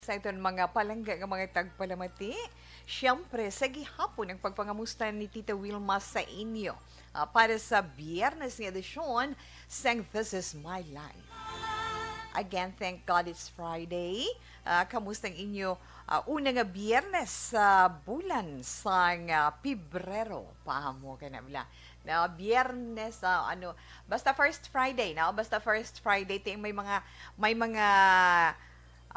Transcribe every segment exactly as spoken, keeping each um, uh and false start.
Sa iton mga palangga nga mga tagpalamati, siyempre, sa gihapon ang pagpangamusta ni Tita Wilma sa inyo, ah, para sa Biyernes nga edisyon sang This Is My Life. Again, thank God it's Friday. Ah, kamusta ang inyo, ah, una nga Biyernes sa bulan sang, ah, Pebrero? Paamo ka na bala. Na Biyernes, ah, ano, basta first Friday, no? Basta first Friday, ting may mga, may mga,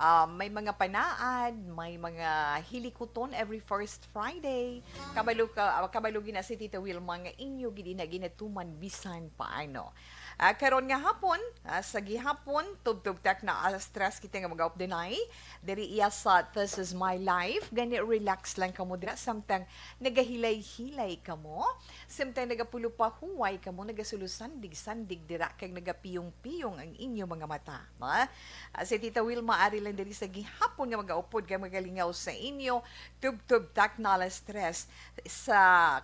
ah, may mga panaad, may mga hilikuton every first Friday. Kabalo ka, ah, kabalo gina si Tita Wilma nga inyo gid ina ginatuman bisan paano. Ah, karon nga hapon, ah, sa gihapon, tubtob tak na alas tres kita nga mag-updinay. Diri iya sa This Is My Life. Gani, relax lang kamo dira, samtang nagahilay-hilay kamo, samtang nagapulo pa huway kamo, nagasulo sandig-sandig dira, kag nagapiyong-piyong ang inyo mga mata. Ma? Ah, si Tita Wilma ari lang diri sa gihapon nga magaupod kag magalingaw sa inyo, tubtob tak na alas tres sa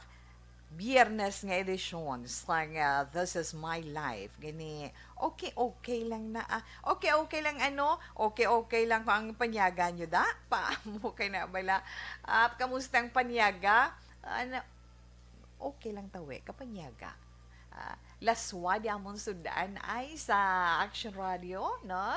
Biyernes nga edisyon sang, ah, This Is My Life. Gani, okay, okay lang na, ah. Okay, okay lang ano? Okay, okay lang ko ang panyaga nyo, da? Paamo kay na bala. Ah, kamusta ang panyaga? Ano, okay lang tawi, kapanyaga. Ah, laswa di amon sud-an ay sa Action Radio, no?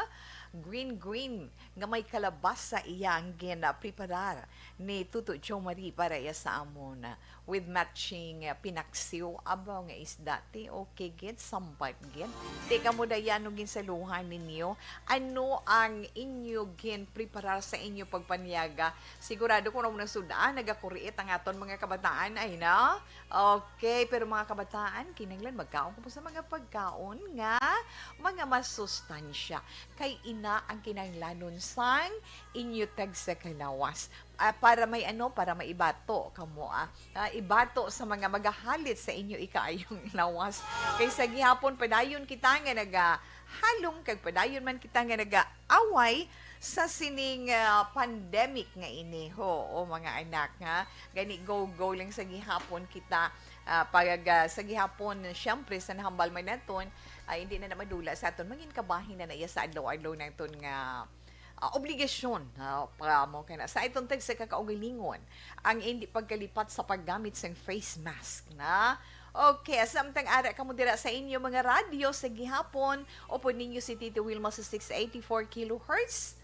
Green, green, nga may kalabasa iya ang ginapreparar ni Tuto Joe Marie para iya sa amon, ah, with matching, ah, pinaksiw. Abaw nga isda, ti, okay gid, sambat gid. Ti, kamo dayan, no, ginsaluhan ninyo, ano ang inyo ginpreparar sa inyo pagpanyaga? Sigurado ko na muna sud-an, nagakuriit ang aton mga kabataan, ay na? Okay, pero mga kabataan, kinahanglan magkaon kamo sa mga pagkaon nga mga masustansya. Kay ina ang kinahanglanon sang inyo tagsa ka lawas. Ah, para may ano, para may ibato kamo, ah. Ah, ibato sa mga magahalit sa inyo ikaayong lawas. Kay sa gihapon, padayon kita nga nagahalong kag padayon man kita nga nagaaway sa sining, ah, pandemic nga ini. Ho, o mga anak, ha? Gani, go, go lang sa gihapon kita. Ah, pag, ah, sa gihapon, siyempre, sa nahambal man naton, ah, hindi na na madula sa aton. Mangin kabahin na na iya sa adlaw-adlaw naton nga, ah, obligasyon, ah, pa mo kay na. Sa iton tag sa kakaugalingon, ang hindi pagkalipat sa paggamit sang face mask na. Okay, samtang ara kamo dira sa inyo mga radyo sa gihapon, upod ninyo si Tito Wilma sa six eighty-four kilohertz.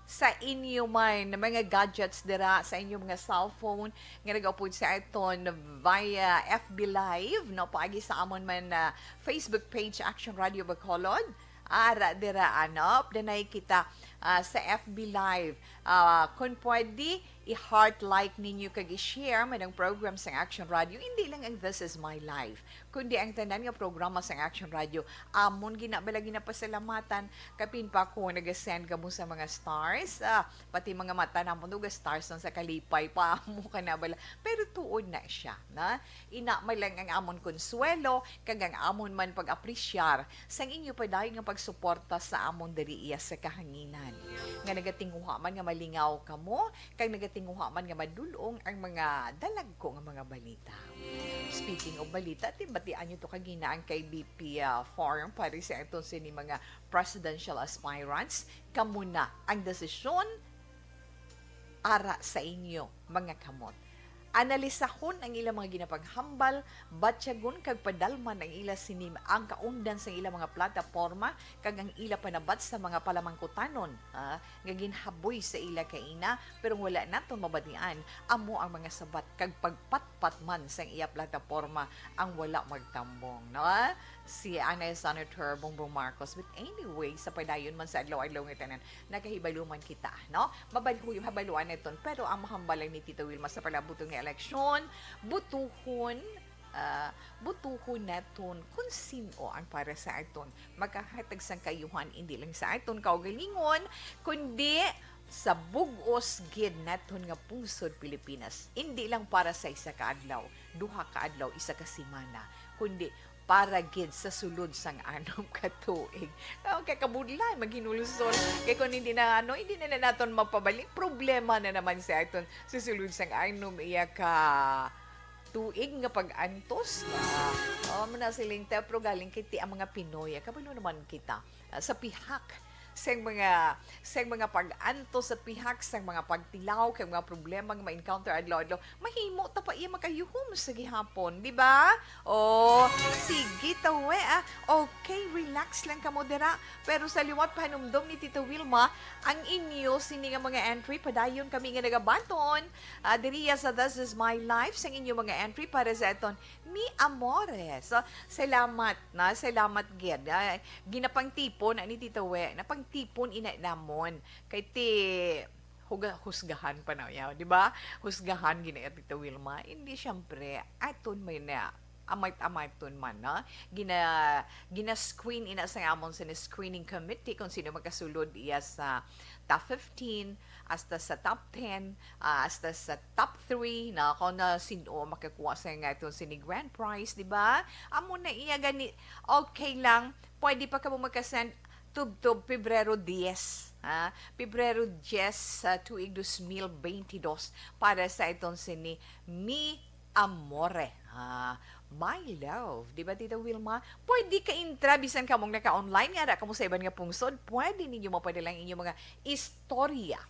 Sa inyo man mga gadgets dira, sa inyo mga cellphone nga nagaupod sa aton via F B Live, no, paagi sa amon man na Facebook page, Action Radio Bacolod. Ara dira, ano, danay kita, ah, sa F B Live. Ah, kung pwede, i-heart like ninyo kag i-share man ang program sa Action Radio, hindi lang ang This Is My Life, kundi ang tanan nga programa sa Action Radio. Amon gina-, bala ginapasalamatan, kapin pa ko nagasend kamo sa mga stars. Ah, pati mga mata namon, duga stars lang sa kalipay pa mo ka na bala. Pero tuod na siya, na? Ina man lang ang amon konsuwelo, kag ang amon man pag-apresyar sang inyo padayon nga pagsuporta sa amon diri iya sa kahanginan. Nga nagatinguha man nga malingaw kamo, kag nagatinguha man nga madulong ang mga dalagko nga mga balita. Speaking of balita, ti batian nyo to kagina ang kay B P, ah, Farm, pari sa aton sini mga presidential aspirants. Kamo na ang desisyon ara sa inyo, mga kamot. Analisahon ang ilang mga ginapanghambal, batyagon kag padalman ang ila sinim ang kaundan sa ilang mga plataporma kag ang ila panabat sa mga palamangkutanon, ah, nga ginhaboy sa ila kaina, pero wala naton mabatian amo ang mga sabat kag pagpatpat man sang iya plataporma ang wala magtambong, no? Si anay Senator Bongbong Marcos. But anyway, sa padayon man sa adlaw-adlaw nga tanan, nakahibalo man kita, no? Mabalhuy, mabaluan naton. Pero ang mahambal lang ni Tito Wilma sa palabutong nga eleksyon, butuhon, ah, butuhon naton kung sin-o ang para sa aton makahatag sang kaayuhan, hindi lang sa aton kaugalingon, kundi sa bug-os gid naton nga pungsod Pilipinas. Hindi lang para sa isa ka adlaw, duha ka adlaw, isa ka semana, kundi para gid sa sulod sang anom ka tuig. Okay, kabudlay, maghinulsol. Kay kung hindi na, ano, hindi na, na naton mapabalik, problema na naman sa aton sa sulod sang anom iya ka tuig nga pag-antos. Ah, oh, mo na siling te, pero galing kay ti ang mga Pinoy. Ah, kabalo naman kita, ah, sa pihak Sa mga, sa mga pag-antos at pihak sa mga pagtilaw kay mga problema nga ma-encounter adlaw-adlaw, mahimo ta pa iya makayuhom sa gihapon, di ba? Oh, sige, tawe, ah. Okay, relax lang kamo dira. Pero sa liwat pahanumdom ni Tita Wilma, ang inyo sini nga mga entry, padayon kami nga nagabaton, ah, diriya sa This Is My Life, sang inyo mga entry para sa aton Mi Amore. So, salamat na, salamat gid. Ah, ginapangtipon ani, Tita We, napangtipon ina namon. Kay ti, huga-, husgahan pa na, yaw, di ba? Husgahan gina, Tita Wilma. Hindi, syempre, aton may na, amat-amaton man, no? Gina, gina-screen ina sa amon sa screening committee kung sino makasulod iya sa top fifteen, hasta sa top ten, ah, hasta sa top three, na kung na sino makakuha sa nga itong sini grand prize, di ba? Amo na iya gani, okay lang, pwede pa kamo magka-send tubtob Pebrero diyes, ha? Pebrero diyes sa tuig dos mil bentidós para sa itong sini Mi Amore. Ah, my love. Di ba, Tita Wilma? Pwede ka intra, bisan kamong naka-online, nga ara kamo sa iban nga pungsod, pwede ninyo mapadala ang inyong mga istorya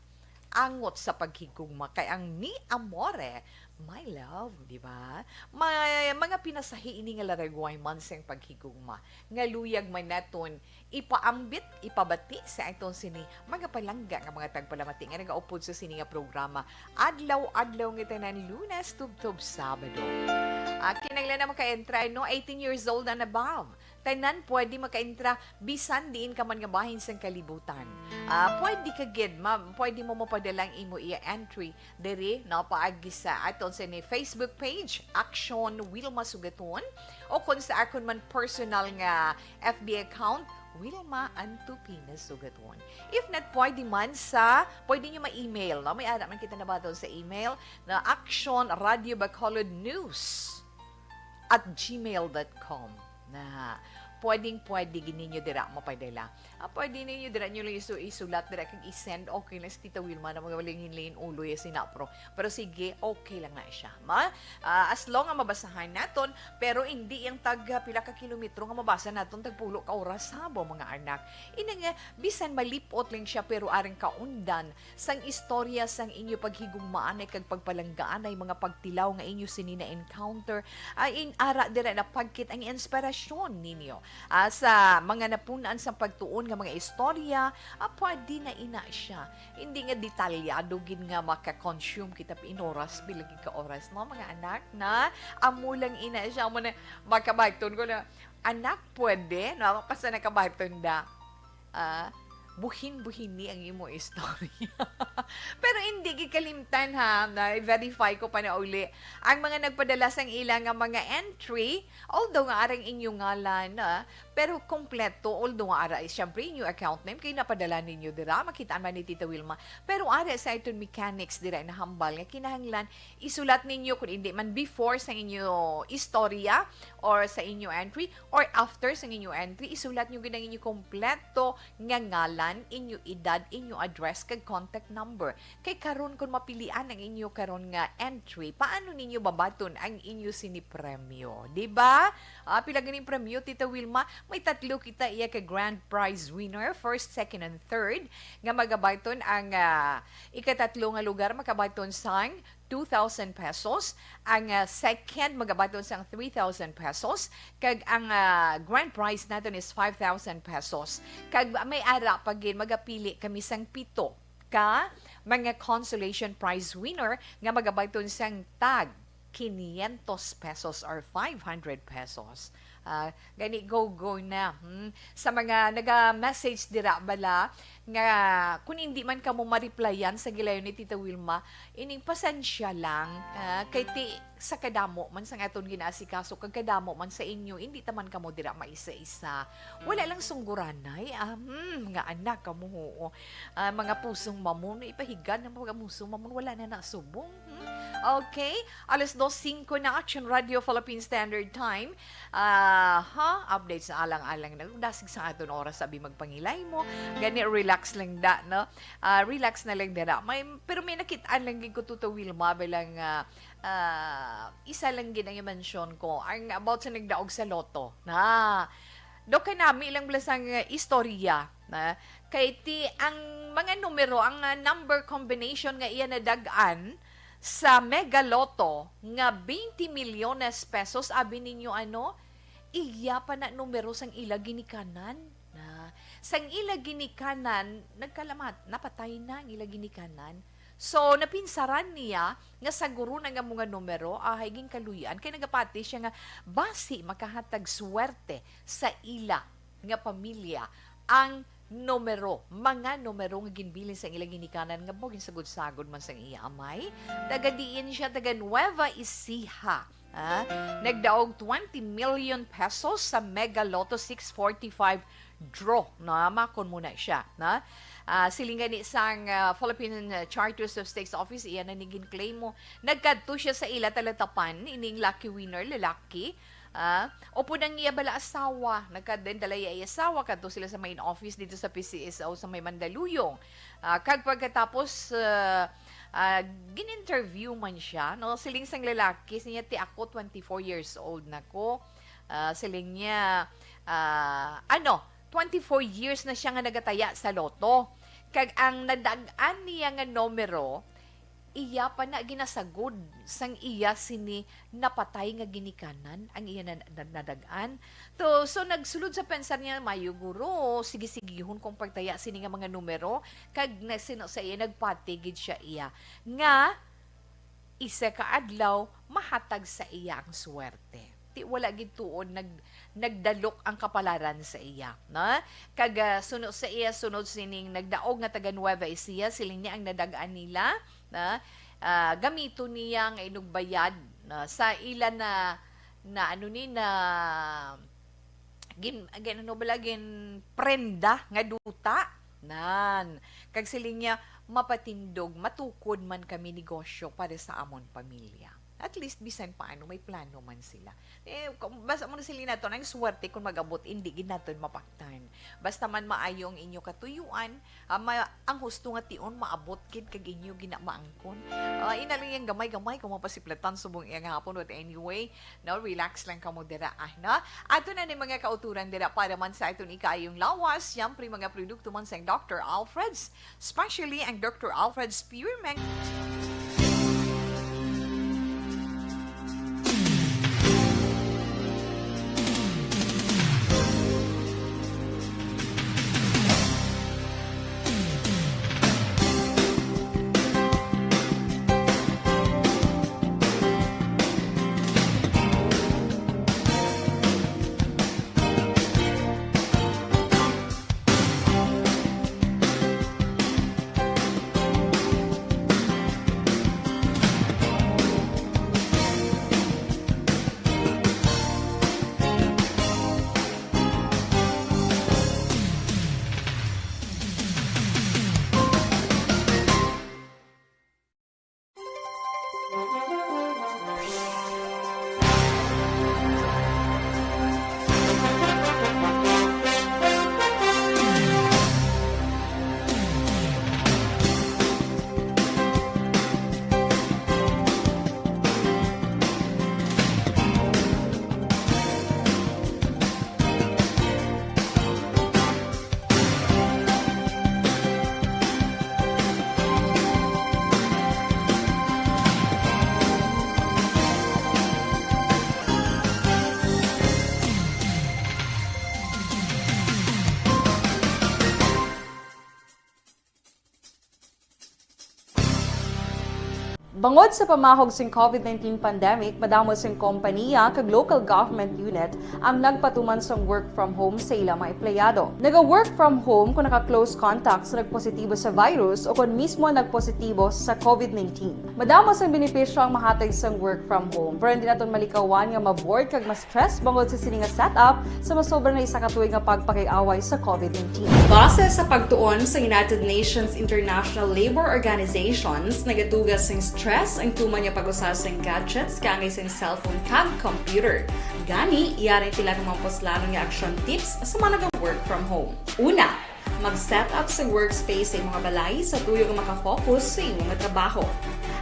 angot sa paghigugma. Kay ang Mi Amore, my love, di ba? May mga pinasahi ini nga laragway man sing paghigugma. Nga luyag man naton ipaambit, ipabati sa aton sini mga palangga nga mga tagpalamati nga nagaupod sa sini nga programa adlaw-adlaw nga tanan, Lunes tubtob Sabado. Ah, kinahanglan na maka-entry, no? Eighteen years old and above. Tanan pwede maka-entra bisan diin ka man nga bahin sang kalibutan. Ah, pwede ka gid, ma-, pwede mo mapadala ang imo iya entry diri, no, paagi sa aton sa ni Facebook page, Action Wilma Sugaton, o kung sa akon man personal nga F B account, Wilma Antupina Sugaton. If not, pwede man sa, pwede nyo ma-email, no? May ara man kita nabaton sa email na action radio bacolod news at gmail dot com. Na pwedeng pwede gid ninyo dira mapadala. Ah, pwede ninyo dira nyo lang isu-, isulat dira kag i-send. Okay na si Tita Wilma na mga walingin-lingin ulo ya sinapro. Pero sige, okay lang na siya. Ma, ah, as long nga mabasahan naton, pero hindi yang tag, ah, pila ka kilometro nga mabasa naton tag pulo ka oras, ha, bo, mga anak. Ina nga, bisan malipot lang siya, pero arang kaundan sang istorya sang inyo paghigugmaanay kag pagpalanggaanay mga pagtilaw nga inyo sini na-encounter, ah, in, ara dira napagkit ang inspirasyon ninyo. Ah, sa mga napunan sang pagtuon nga mga istorya, ah, pwede na ina siya. Hindi nga detalyado gid nga maka-consume kita in oras, pila gid ka oras, no, mga anak, na amo lang ina siya. Amo na, makabaton ko na, anak, pwede, no? Basta nakabaton da. Ah, buhin-buhini ang imo istorya. Pero hindi gid kalimtan, ha, na-verify ko pa na uli ang mga nagpadala sang ila nga mga entry, although nga arang inyo ngalan, ah, pero kompleto, although nga ara, eh, syempre, inyo account name, kay napadala ninyo dira, makitaan man ni Tita Wilma. Pero ara sa iton mechanics dira nahambal nga kinahanglan isulat ninyo, kung hindi man before sa inyo istorya or sa inyo entry, or after sa inyo entry, isulat nyo gid ang inyo kompleto nga ngalan, inyo edad, inyo address, kag contact number. Kay karon, kung mapilian ang inyo karon nga entry, paano ninyo babaton ang inyo sini premyo? Di ba? Ah, pila ganing premyo, Tita Wilma? May tatlo kita iya ka grand prize winner, first, second, and third, nga magabaton ang, ah, ikatatlo nga lugar, makabaton sang two thousand pesos. Ang, ah, second, magabaton sang three thousand pesos. Kag ang, ah, grand prize naton is five thousand pesos. Kag may ara pa gid, magapili kami sang pito ka mga consolation prize winner nga magabaton sang tag quinientos pesos or five hundred pesos. Ah, gani, go, go na. Hmm. Sa mga naga-message dira bala nga kung hindi man kamo ma-replyan sa gilayon ni Tita Wilma, ining pasensya lang, ah, kay ti, sa kadamo man sang aton ginaasikaso, kag kadamo man sa inyo, hindi ta man kamo dira maisa-isa. Wala lang sungguranay, ah, hmm, nga anak kamo, oo. Ah, mga pusong mamon, ipahigad ng mga pusong mamon, wala na nasubong. Hmm? Okay, alas dos singko na, Action Radio Philippine Standard Time. Ah, ha? Update sa alang-alang na. Dasig sa aton oras, sabi magpangilay mo. Gani, relax lang da, no? Ah, relax na lang da na. May, pero may nakitaan lang gid ko, Tita Wilma, bilang, ah, ah, isa lang gid ang i-mention ko. Ang about sa nagdaog sa lotto. Na, do kay nami lang bala sang, ah, istorya. Ah, kay ti ang mga numero, ang, ah, number combination nga iya nadag-an sa Mega Lotto nga twenty milyones pesos, abi ninyo ano, iya pa na numero sang ila ginikanan. Na, sang ila ginikanan, nagkalamat, napatay na ang ila ginikanan. So, napinsaran niya nga saguro na nga mga numero, ahay ginkaluy-an, kay nagapati siya nga basi makahatag swerte sa ila nga pamilya ang numero, mga numero nga ginbilin sa ila ginikanan nga baw ginsagod-sagod man sang iya amay. Taga diin siya, taga Nueva Ecija. Ah, nagdaog twenty million pesos sa Mega Lotto six forty-five draw. Na, makon mo na siya, na? Ah, siling gani sang, ah, Philippine, ah, Charters of Stakes Office, iya na ni ginklaim mo. Nagkadto siya sa ila talatapan, ining lucky winner, lalaki. Ah, upod ang iya bala asawa, nagkadendala iya asawa, kadto sila sa main office dito sa P C S O sa may Mandaluyong. Ah, kag pagkatapos, ah, ah, gin-interview man siya, no? Siling sang lalaki, siya, "Ti ako, twenty-four years old na ko." Ah, siling niya, ah, ano, twenty-four years na siya nga nagataya sa lotto. Kag ang nadag-an niya nga numero, iya pa na ginasagod sang iya sini napatay nga ginikanan ang iya na, na, nadag-an. To, so, nagsulod sa pensar niya, "Mayo guro, sige-sigihon kong pagtaya sini nga mga numero," kag na, sino sa iya, nagpati gid siya iya nga isa ka adlaw mahatag sa iya ang swerte. Ti wala gid tuon nag-, nagdalok ang kapalaran sa iya, na? Kag, ah, suno sa iya, sunod sining nagdaog nga taga Nueva Ecija, siling niya ang nadag-an nila, na, ah, gamiton niya nga inugbayad, na, sa ila na, na ano ni, na gin-, gin-, ano bala, ginprenda nga duta. Nan. Kag siling niya, "Mapatindog, matukod man kami negosyo para sa amon pamilya." At least, bisan paano, may plano man sila. Eh, kung, basta mo na sila nato, ang swerte kung mag-abot, hindi gid naton mapaktan. Basta man maayo ang inyo katuyuan, ah, ma-, ang husto nga tion, maabot gid kag inyo ginamaangkon. Ah, ina lang yang gamay-gamay kung mapasiplatan subong iyang hapon, but anyway, no, relax lang kamo dira, ah, no? Ato na ni mga kauturan dira para man sa aton ikaayong lawas, siyempre mga produkto man sang Doctor Alfred's, especially ang Doctor Alfred's Pure Meng. Bangod sa pamahog sing COVID nineteen pandemic, madamo sing kompaniya kag local government unit ang nagpatuman sang work from home sa ila mga empleyado. Naga-work from home kon naka-close contact sa nagpositibo sa virus o kon mismo nagpositibo sa COVID nineteen. Madamo sang benepisyo ang mahatag sang work from home, pero hindi naton malikawan nga ma-bored kag ma-stress bangod sa sini nga setup sa masobra na isa ka tuig nga pagpakig-away sa COVID nineteen. Base sa pagtuon sa United Nations International Labour Organizations, nagatuga sing stress ang tuman nga pag-usa sing gadgets kaangay sing cellphone kag computer. Gani, yari ang pila ka mga puslanon nga action tips sa mga naga-work from home. Una, mag-set up sa workspace sa imong balay sa tuyo nga makafocus sa imong trabaho.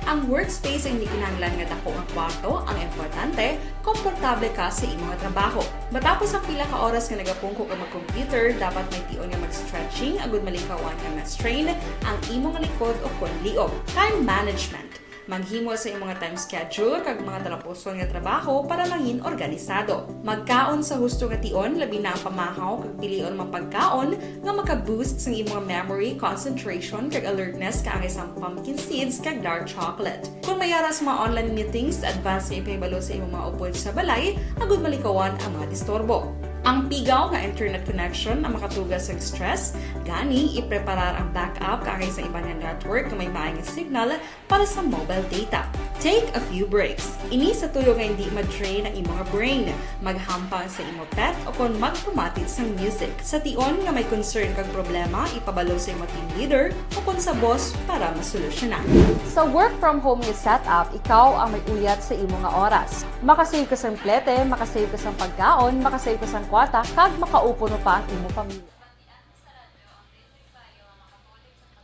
Ang workspace hindi kinahanglan nga dako nga kwarto, ang importante, komportable ka sa imong trabaho. Matapos ang pila ka oras nga nagapungko ka mag-computer, dapat may tion nga mag-stretching agud malikawan nga ma-strain ang imong likod o kon liog. Time management. Maghimo sa imong time schedule kag mga talapuson nga trabaho para mangin organisado. Magkaon sa husto nga tion, labi na ang pamahaw kag pilion mga pagkaon nga maka-boost sang imong memory, concentration, kag alertness kaangay sang pumpkin seeds kag dark chocolate. Kung may ara sa mga online meetings, advance nga ipahibalo sa imong mga upod sa balay agud malikawan ang mga disturbo. Ang pigaw nga internet connection ang makatuga sang stress, gani ipreparar ang backup kaangay sa iban nga network nga may maayong signal para sa mobile data. Take a few breaks. Ini sa tuyo nga hindi ma-drain ang imong brain. Maghampang sa imong pet o kon magpamati sang music. Sa tion nga may concern kag problema, ipabalo sa imong team leader o kon sa boss para masolusyonan. Sa work from home nga setup, ikaw ang may uyat sa imo nga oras. Makasave ka sang plete, makasave ka sang pagkaon, makasave ka sang kwarta, kag makaupod pa ang imo pamilya.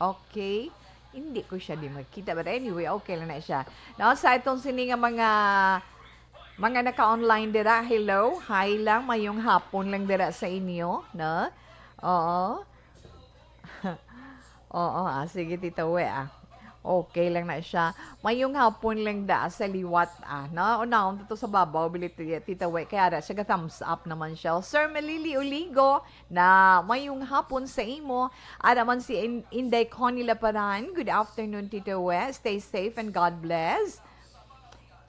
Okay. Hindi ko siya di makita. But anyway, okay lang na siya. Now, sa itong sini nga mga mga naka-online dira, hello, hi lang, mayong hapon lang dira sa inyo, no? Oo. Oo, ah, sige, Tita We, ah. Okay lang na siya. Mayong hapon lang da sa liwat, ah. Na, unahon to sa babaw, bili ti-, Tita We, kaya ra siya ga-thumbs up naman siya. Sir Malili Oligo, na mayong hapon sa imo. Ara man si In-, Inday Connie Laparan. Good afternoon, Tita We. Stay safe and God bless.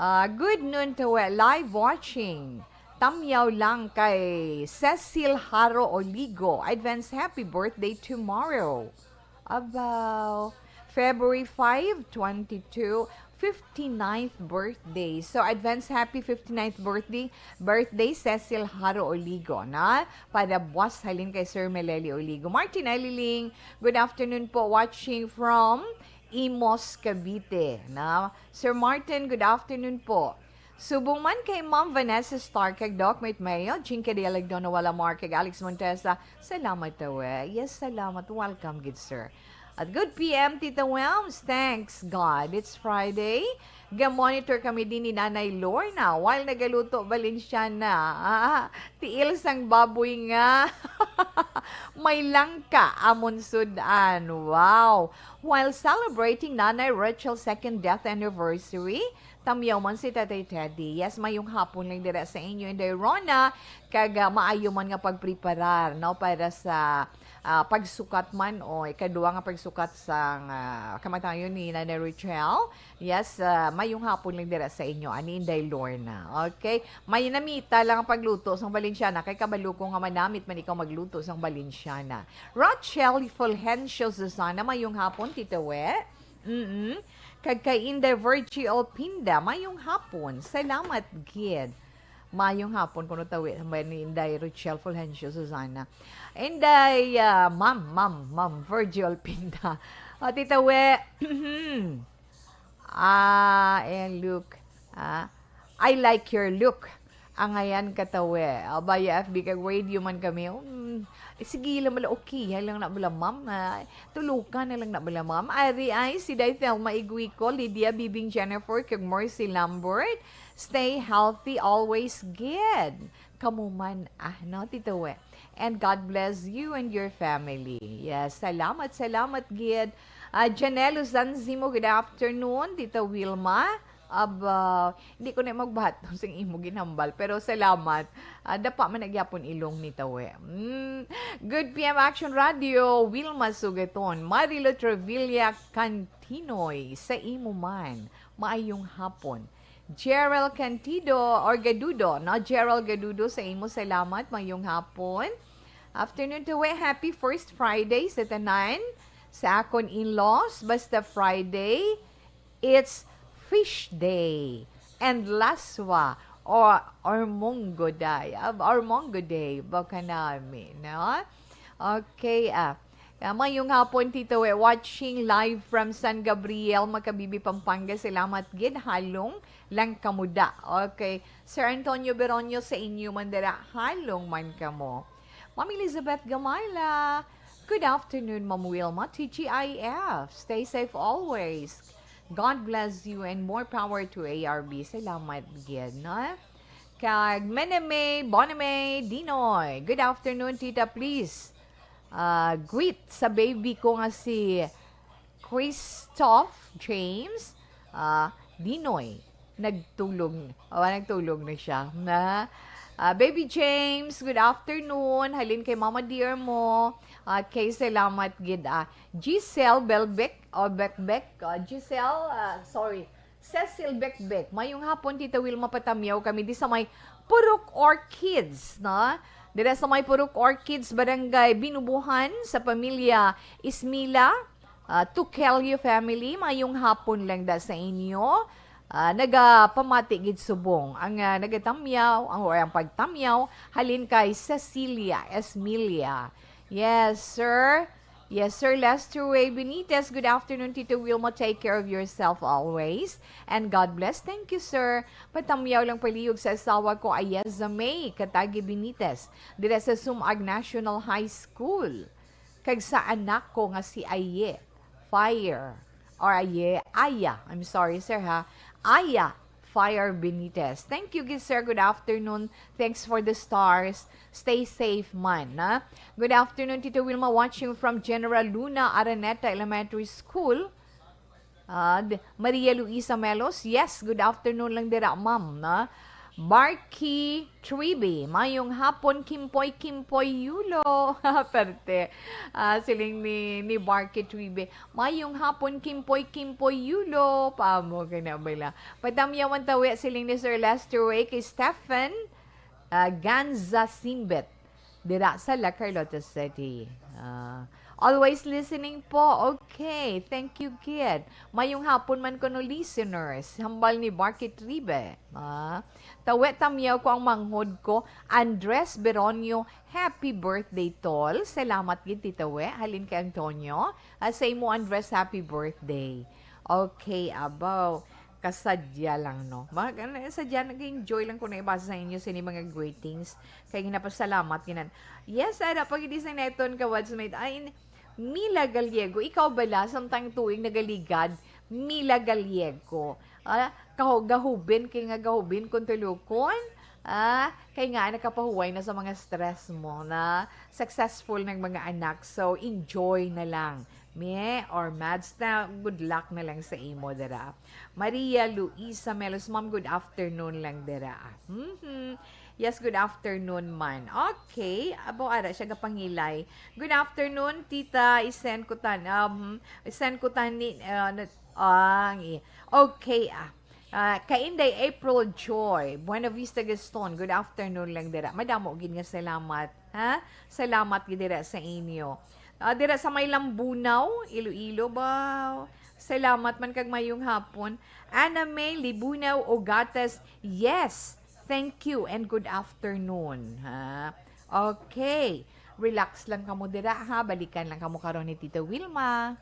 Ah, good noon, Tita We. Live watching. Tamyaw lang kay Cecil Haro Oligo. Advance happy birthday tomorrow. Abaw. February five, twenty-two, fifty-ninth birthday. So, advance happy fifty-ninth birthday, birthday, Cecil Haro Oligo, na? Para buwas halin kay Sir Meleli Oligo. Martin Aliling, good afternoon po, watching from Imus, Cavite, na? Sir Martin, good afternoon po. Subong man kay Ma'am Vanessa Stark kag Doc Mate Mayo, Chin Cadillac, Donna Walamar, kag Alex Montesa, salamat daw eh. Yes, salamat. Welcome, good sir. At good P M, Tita Welms. Thanks God, it's Friday. Ga-monitor kami din ni Nanay Lorna while nagaluto Valenciana. Ah, tiil sang baboy nga may langka amon sudan. Wow! While celebrating Nanay Rachel's second death anniversary, tamyaw man si Tatay Teddy. Yes, mayong hapon lang dira sa inyo, Inday Rona, kag, ah, maayo man nga pagpreparar, no, para sa, ah, pagsukat man o ikaduha nga pagsukat sang, ah, kamatayon ni Nanay Rachel. Yes, ah, mayong hapon lang dira sa inyo, ani Inday Lorna. Okay? May namita lang ang pagluto sang Valenciana, kay kabalo ko nga manamit man ikaw magluto sang Valenciana. Rachel Fulgencio Susana, mayong hapon, Tita We. Mm-mm. Kag kay Inday Virgie Olpinda, mayong hapon. Salamat gid. Mayong hapon kuno tawi ni Inday Rochelle Fulgencio Susana. Inday, ah, Ma'am, Ma'am, Ma'am Virgie Olpinda. O, Tita We, ah, and look, ah, I like your look. Angayan ka, Tita We. Abaya, F B kag radio man kami. Mm, sige lang bala, okay lang na bala, ma'am. Ah, tulukan na lang na bala, ma'am. Ari ay si Day Thelma Iguico, Lydia Bibing, Jennifer, kag Mercy Lambert. Stay healthy, always good. Kamo man, ah, no, Tita We. And God bless you and your family. Yes, salamat, salamat gid. Ah, Janelle Zanzimo, good afternoon. Tita Wilma, aba, hindi ko na magbahat sing imo ginhambal, pero salamat. Ah, dapa man na gyapon ilong ni Tita We. Mm. Good P M Action Radio, Wilma Sugaton, Marilo Trevilla Cantinoy, sa imo man. Maayong hapon. Gerald Cantido or Gadudo, no? Gerald Gadudo, sa imo salamat, mayong hapon. Afternoon, Tita We, happy first Friday sa tanan. Sa akon in-laws, basta Friday, it's fish day and laswa or, or munggo day. Ab-, or munggo day, baka nami, no? Okay, ah. Ah, mayong hapon, Tita We. Watching live from San Gabriel, Makabibi, Pampanga. Salamat gid, halong lang kamuda. Okay. Sir Antonio Beronio, sa inyo man dira, halong man kamo. Ma'am Elizabeth Gamala, good afternoon, Ma'am Wilma, T G I F. Stay safe always. God bless you and more power to A R B. Salamat gid, no? Kag Meneme, Boneme, Dinoy. Good afternoon, Tita. Please, uh, greet sa baby ko nga si Christoph James, ah, Dinoy. Nagtulog. Oh, nagtulog na siya. Na, ah, Baby James, good afternoon. Halin kay Mama Dear mo. Okay, salamat gid, ah. Giselle Belbeck, o Bekbek, ah, Giselle, ah, sorry. Cecil Bekbek, mayong hapon, Tita Wilma, patamyaw kami di sa may Purok Orchids, no? Dira sa may Purok Orchids, Barangay Binubuhan, sa pamilya Ismila, ah, Tuquelio family, mayong hapon lang da sa inyo. Ah, nagapamati gid subong ang, ah, nagatamyaw, ang, or ang pagtamyaw, halin kay Cecilia Esmilia. Yes, sir. Yes, sir. Lester Ray Benitez, good afternoon, Tito Wilma. Take care of yourself always. And God bless. Thank you, sir. Patamyaw lang palihog sa asawa ko, Ayeza May Katagi Benitez, dira sa Sumag National High School. Kag sa anak ko nga si Aye Fire. Or Aye, Aya. I'm sorry, sir, ha. Aya Fire Benitez. Thank you, good sir. Good afternoon. Thanks for the stars. Stay safe man, ha? Good afternoon, Tito Wilma, watching from General Luna Araneta Elementary School. Ah, d-, Maria Luisa Melos, yes, good afternoon lang dira, ma'am, na. Barky Tribe, mayong hapon, Kimpoy, Kimpoy, Yulo. Perte. Ah, siling ni, ni Barky Tribe, mayong hapon, Kimpoy, Kimpoy, Yulo. Paamo ka na bala. Patamyawan tawi, siling ni Sir Lester Ray kay Stephen, ah, Ganza Simbet, dira sa La Carlota City. Ah, always listening po. Okay, thank you, kid. Mayong hapon man kuno, listeners. Hambal ni Barky Tribe. Ah, tawi tamyaw ko ang manghod ko, Andres Beronio. Happy birthday, tol. Salamat gid, Tita We. Halin kay Antonio. Ah, sa imo, Andres, happy birthday. Okay, abaw. Kasadya lang, no? Mag-, ano, sadya, nag-enjoy lang ko na ibasa sa inyo sini mga greetings. Kay ginapasalamat ginan. Yes, ara pa gid sa neton ka, Wadsmith. Ay, in-, Mila Gallego, ikaw bala, samtang tuig nagaligad, Mila Gallego. Ah, kaho-, gahubin kay nga gahubin kung tulukon. Ah, kay nga nakapahuway na sa mga stress mo na successful ng mga anak. So, enjoy na lang. Me or Mads na, good luck na lang sa imo dira. Maria Luisa Melos, ma'am, good afternoon lang dira. Mhm. Yes, good afternoon man. Okay, abo ara siya gapangilay. Good afternoon, tita. I-send ko tan-, um, i-send ko tani, uh, na-, ang i-, okay, ah. Ah, Kainday April Joy, Buena Vista Gaston, good afternoon lang dira. Madamo gid nga salamat, ha? Salamat gid dira sa inyo. Ah, dira sa may Lambunaw, Iloilo ba? Salamat man kag mayong hapon. Ana May Libunaw Ogates, yes, thank you and good afternoon, ha? Okay. Relax lang kamo dira, ha? Balikan lang kamo karon ni Tita Wilma.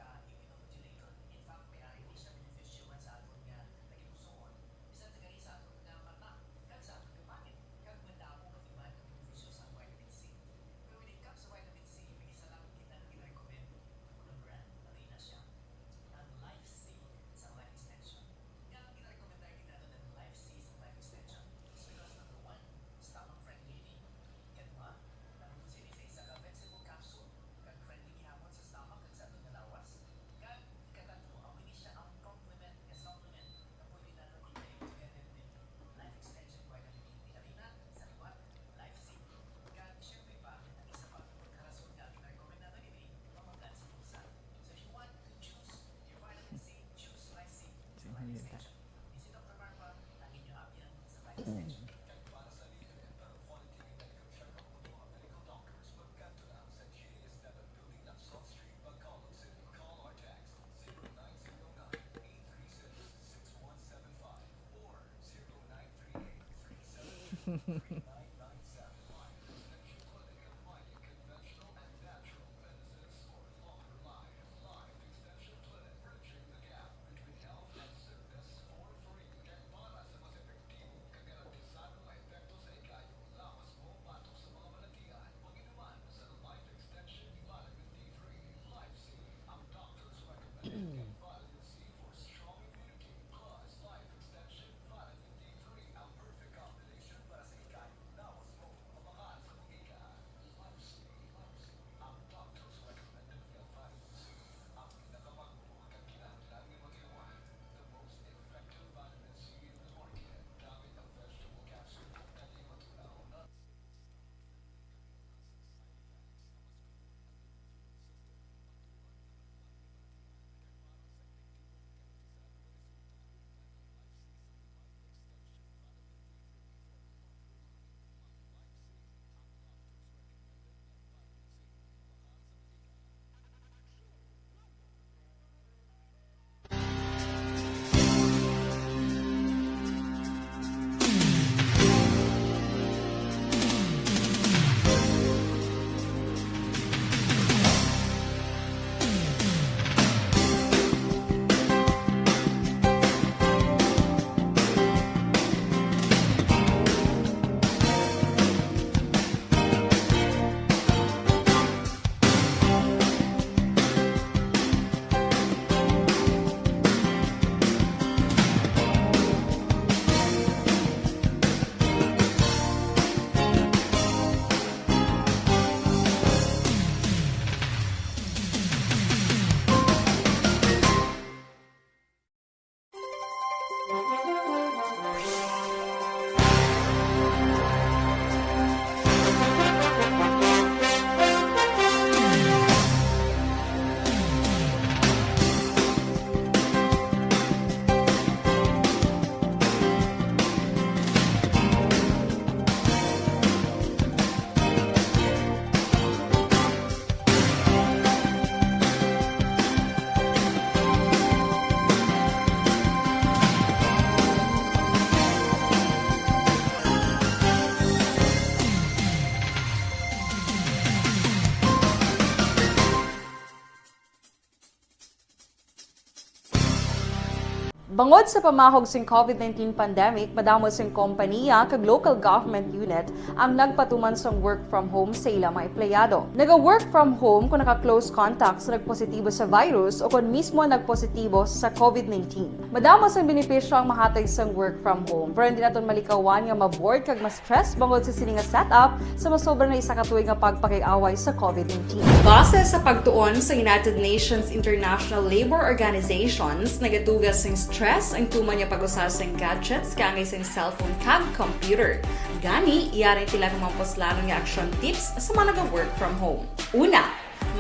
Bangod sa pamahog sing COVID nineteen pandemic, madamo sing kompaniya kag local government unit ang nagpatuman sang work from home sa ila mga empleyado. Naga-work from home kung naka-close contact sa nagpositibo sa virus o kon mismo nagpositibo sa COVID nineteen. Madamo sang benepisyo ang mahatag sang work from home, pero hindi naton malikawan nga ma-bored kag ma-stress bangod sa sini nga setup sa masobra na isa ka tuig nga pagpakig-away sa COVID nineteen. Base sa pagtuon sa United Nations International Labour Organizations, nagatugas sing stress ang tuman nga pag-usa sing gadgets kaangay sing cellphone kag computer. Gani, yari sila nga mga puslanon nga action tips sa mga naga-work from home. Una,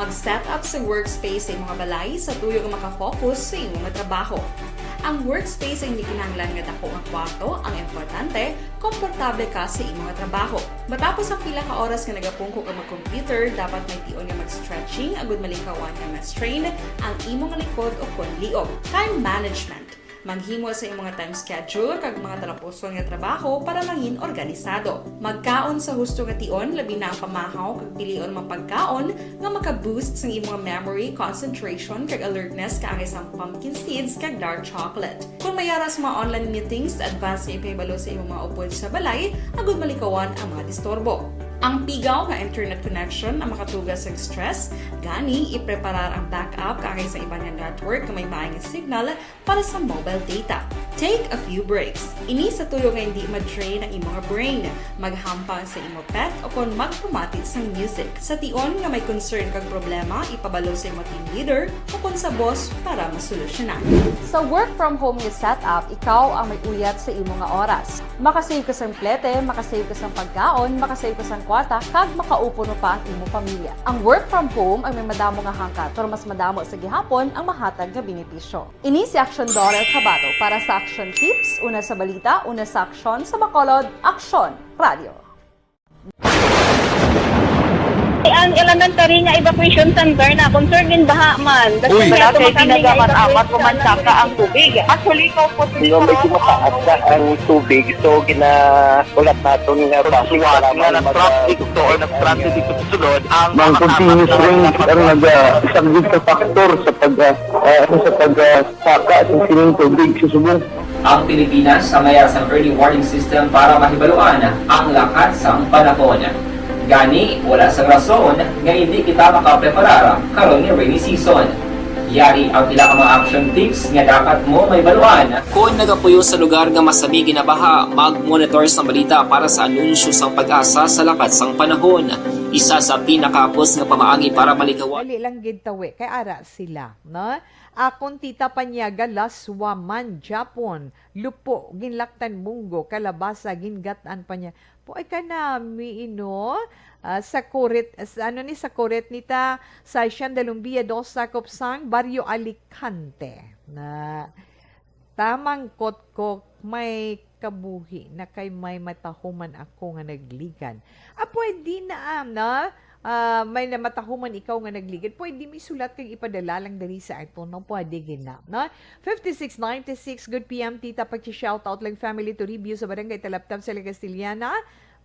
mag-set up sa workspace sa imong balay sa tuyo nga makafocus sa imong trabaho. Ang workspace ay hindi kinahanglan nga dako nga kwarto, ang importante, komportable ka sa imong trabaho. Matapos ang pila ka oras nga nagapungko ka mag-computer, dapat may tion nga mag-stretching agud malikawan nga ma-strain ang imong likod o kon liog. Time management. Maghimo sa imong time schedule kag mga talapuson nga trabaho para mangin organisado. Magkaon sa husto nga tion, labi na ang pamahaw kag pilion mga pagkaon nga maka-boost sang imong memory, concentration, kag alertness kaangay sang pumpkin seeds kag dark chocolate. Kung may ara sa mga online meetings, advance nga ipahibalo sa imong mga upod sa balay agud malikawan ang mga disturbo. Ang pigaw nga internet connection ang makatugas sa stress, gani ipreparar ang backup kaangay sa iban nga network nga may maayong signal para sa mobile data. Take a few breaks. Ini sa tuyo nga hindi ma-drain ang imong brain. Maghampang sa imo pet o kon magpamati sang music. Sa tion nga may concern kag problema, ipabalo sa imo team leader o kon sa boss para masolusyonan. Sa work from home nga setup, ikaw ang may uyat sa imo nga oras. Makasave ka sang plete, makasave ka sang pagkaon, makasave ka sang kwarta, kag makaupo mo pa ang imo pamilya. Ang work from home ang may madamo nga hangkat, pero mas madamo sa gihapon ang mahatag nga benepisyo. Ini si Action Daughter Kabato para sa Action Tips, una sa balita, una sa aksyon, sa Bacolod, Aksyon Radio. Ang elementary nga evacuation center na concern gid baha man. Uy. Wala kay ginagamat-amat, pumansaka ang tubig. Actually, ikaw po, medyo mataas na ang tubig, so gina-, ulat naton nga basi nga nag-traffic to or nag-traffic dito sa sulod ang mga continuous rain ang nag-, ah, isang big factor sa pag, ah, ah, ano, sa pag, ah, saka sa sining tubig sa subong. Ang Pilipinas ang may ara sang early warning system para mahibaluan ang lakat sang panahon. Gani, wala sang rason nga hindi kita makapreparar karon nga rainy season. Yari ang pila ka mga action tips nga dapat mo mahibaluan. Kon nagapuyo sa lugar nga masabi ginabaha, mag-monitor sa balita para sa anunsyo sang PAGASA sa lakat sang panahon. Isa sa pinakahapos nga pamaagi para maligawan. Dali lang gid tawi, kay ara sila, no? Akon tita Panyaga, laswa man, Japon, lupo, ginlaktan munggo, kalabasa, gingat-an pa niya. Puay ka nami, ino? Ah, sa kurit, sa, ano ni, sa kurit nita, sa Siandalumbia dos, sakop sang Barrio Alicante. Na, tamang kotkok, may kabuhi na kay may matahuman ako nga nagligad. Ah, pwede na, ah, na? Ah, may namatahuman ikaw nga nagligad, pwede mo isulat kag ipadala lang diri sa aton, no? Pwede gid na, no? Fifty-six ninety-six, good P M, tita, pag-shoutout lang family Toribio sa Barangay Talaptap sa La Castellana.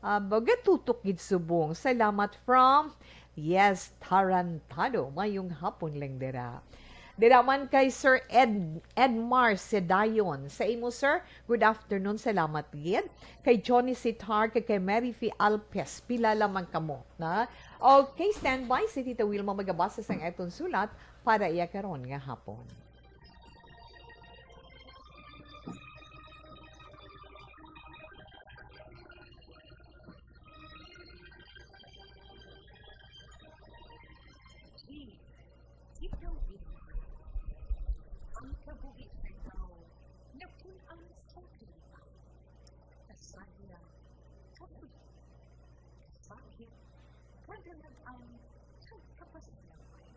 Ah, baga tutok gid subong. Salamat from, yes, Tarantado. Mayong hapon lang dira. Dira man kay Sir Ed-, Edmar Sedayon. Sa imo, sir, good afternoon. Salamat gid. Kay Johnny Sitar, kay, kay Mary Fee Alpes. Pila lamang kamo, na? Okay, standby si Tita Wilma magabasa sang aton sulat para iya karon nga hapon. Ikaw, Wilma, ang kabuhi sa tao, napun-an sa tuwa. Kasaya, kapuya, kasakit, kagalagan, kag kapasnawan.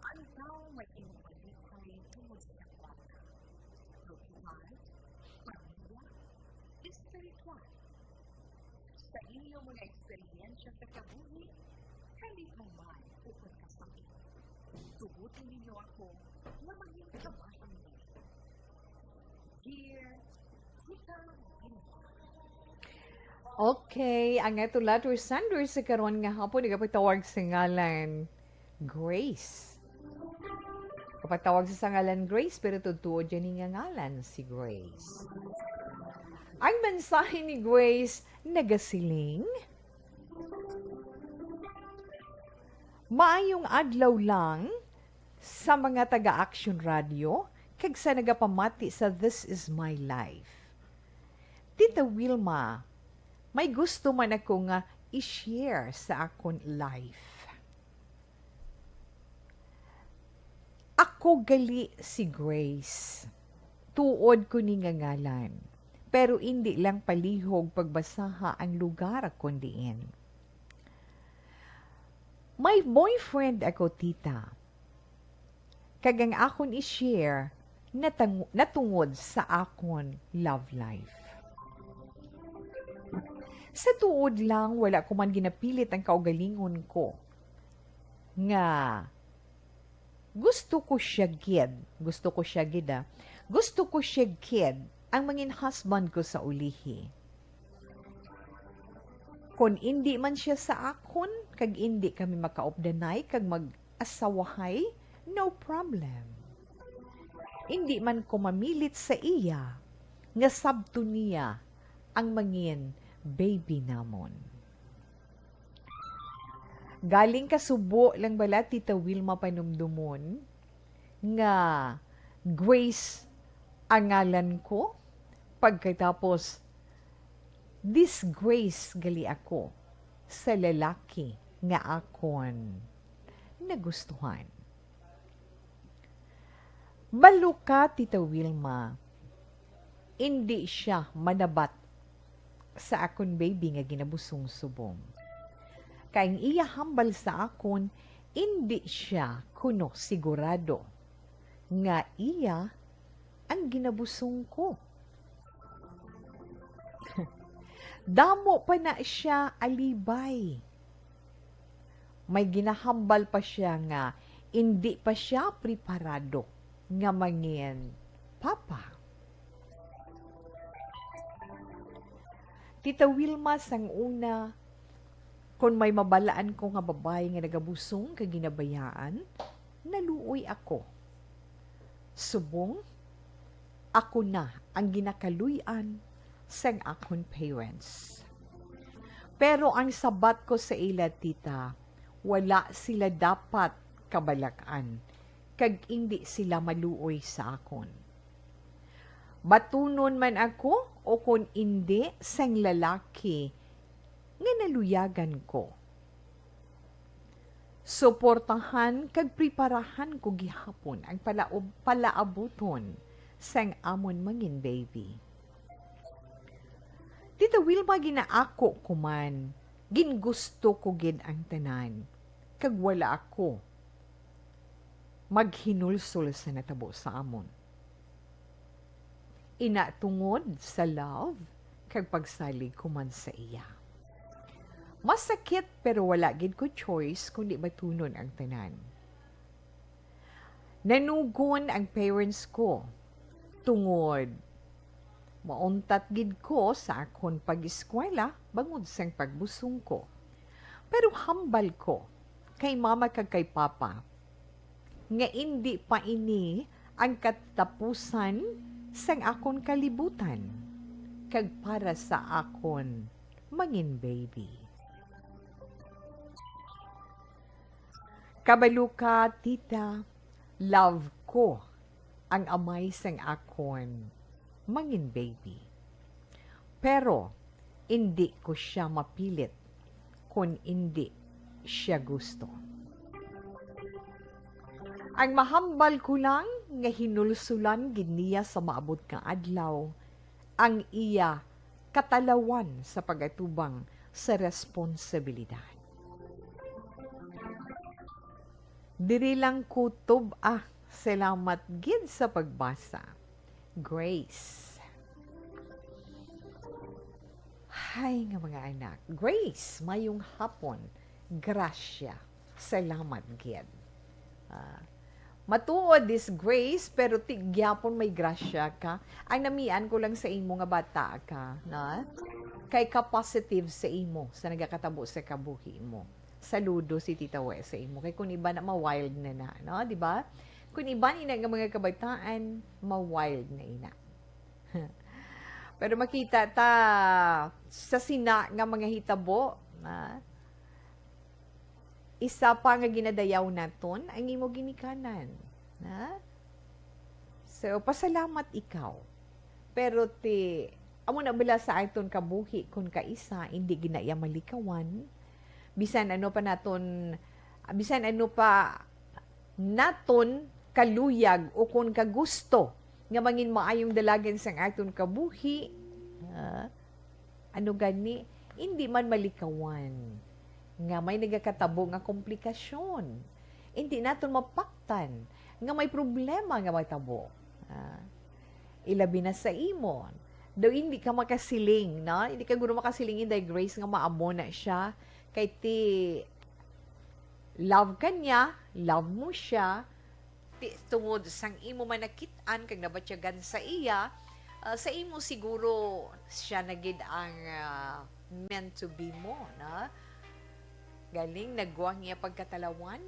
Ang tao may ginapalipay tungod sa bata. Buhay, pamilya, espiritual. Sa inyo mga eksperyensya sa kabuhi, kalihuman ukon kasakit, tugutan ninyo ako nga maging kabahin ninyo. Dear, kita. Okay, ang ato letter sender sa karon nga hapon, nagapatawag sa ngalan Grace. Patawag sa ngalan Grace, pero tuod-tuod ini nga ngalan si Grace. Ang mensahe ni Grace nagasiling, maayong adlaw lang sa mga taga-Action Radio kag sa nagapamati sa This Is My Life. Tita Wilma, may gusto man ako nga i-share sa akon life. Ako gali si Grace. Tuod ko ni nga ngalan. Pero indi lang palihog pagbasaha ang lugar kon diin. May boyfriend ako, tita. Kag ang akon i-share natang- natungod sa akon love life. Sa tuod lang, wala ko man ginapilit ang kaugalingon ko nga gusto ko siya gid. Gusto ko siya gid, ah. Gusto ko siya gid ang mangin husband ko sa ulihi. Kon indi man siya sa akon, kag indi kami makaupdanay kag mag-asawahay, no problem. Indi man ko mamilit sa iya nga sabton niya ang mangin baby namon. Galing kasubo lang bala, Tita Wilma, panumdumon nga Grace ang ngalan ko, pagkatapos disgrace gali ako sa lalaki nga akon nagustuhan. Balo ka, Tita Wilma, indi siya manabat sa akon baby nga ginabusong subong. Kay ang iya hambal sa akon, indi siya kuno sigurado nga iya ang ginabusong ko. Damo pa na siya alibay. May ginahambal pa siya nga indi pa siya preparado nga mangin papa. Tita Wilma, sang una, kon may mabalaan ko nga babayi nga nagabusong kag ginabayaan, naluoy ako. Subong, ako na ang ginakaluy-an sang akon parents. Pero ang sabat ko sa ila, tita, wala sila dapat kabalak-an, kag indi sila maluoy sa akon. Batunon man ako o kon indi sang lalaki nga naluyagan ko. Suportahan kag preparahan ko gihapon ang palaob-, palaabuton sang amon mangin baby. Tita Wilma, ginaako ko man, gingusto ko gid ang tanan, kag wala ako maghinulsol sa natabo sa amon. Ina, tungod sa love kag pagsalig ko man sa iya. Masakit, pero wala gid ko choice kundi batunon ang tanan. Nanugon ang parents ko tungod mauntat gid ko sa akon pag-eskwela bangod sang pagbusong ko. Pero hambal ko kay mama kag kay papa nga indi pa ini ang katapusan sang akon kalibutan kag para sa akon mangin baby. Kabalo ka, tita, love ko ang amay sang akon mangin baby. Pero indi ko sia mapilit kon indi sia gusto. Ang mahambal ko lang nga hinulsulan gid niya sa maabot nga adlaw ang iya katalawan sa pag-atubang sa responsibilidad. Diri lang kutob, ah. Salamat gid sa pagbasa. Grace. Hay nga mga anak. Grace, mayong hapon. Gracia. Salamat gid. Ah, matuod, this Grace, pero ti-, gyapon may grasya ka. Ang namian ko lang sa imo nga bata ka, na? Kay ka positive sa imo, sa nagakatabo sa kabuhi mo. Saludo si Tita We sa imo. Kay kung iba na, ma-wild na na, no? Di ba? Kung iban ina nga mga kabataan, ma-wild na ina. Pero makita ta sa sina nga mga hitabo, ah, isa pa nga ginadayaw naton ang imo ginikanan. Ha? So, pasalamat ikaw. Pero ti, amo na bala sa aton kabuhi kung kaisa, hindi gina iya malikawan. Bisan ano pa naton, bisan ano pa naton kaluyag o kung kagusto nga mangin maayong dalagan sang aton kabuhi, ah, ano gani, hindi man malikawan nga may nagakatabo nga komplikasyon. Hindi naton mapaktan nga may problema nga matabo. Ah, ilabi na sa imo. Daw hindi ka makasiling, no? Hindi ka guro makasiling, Inday Grace, nga maamo na siya. Kay ti, love ka niya, love mo siya, ti, tungod sang imo man nakit-an kag nabatyagan sa iya, ah, sa imo siguro siya na gid ang, ah, meant to be mo, no? Galing, nagwang iya pagkatalawan,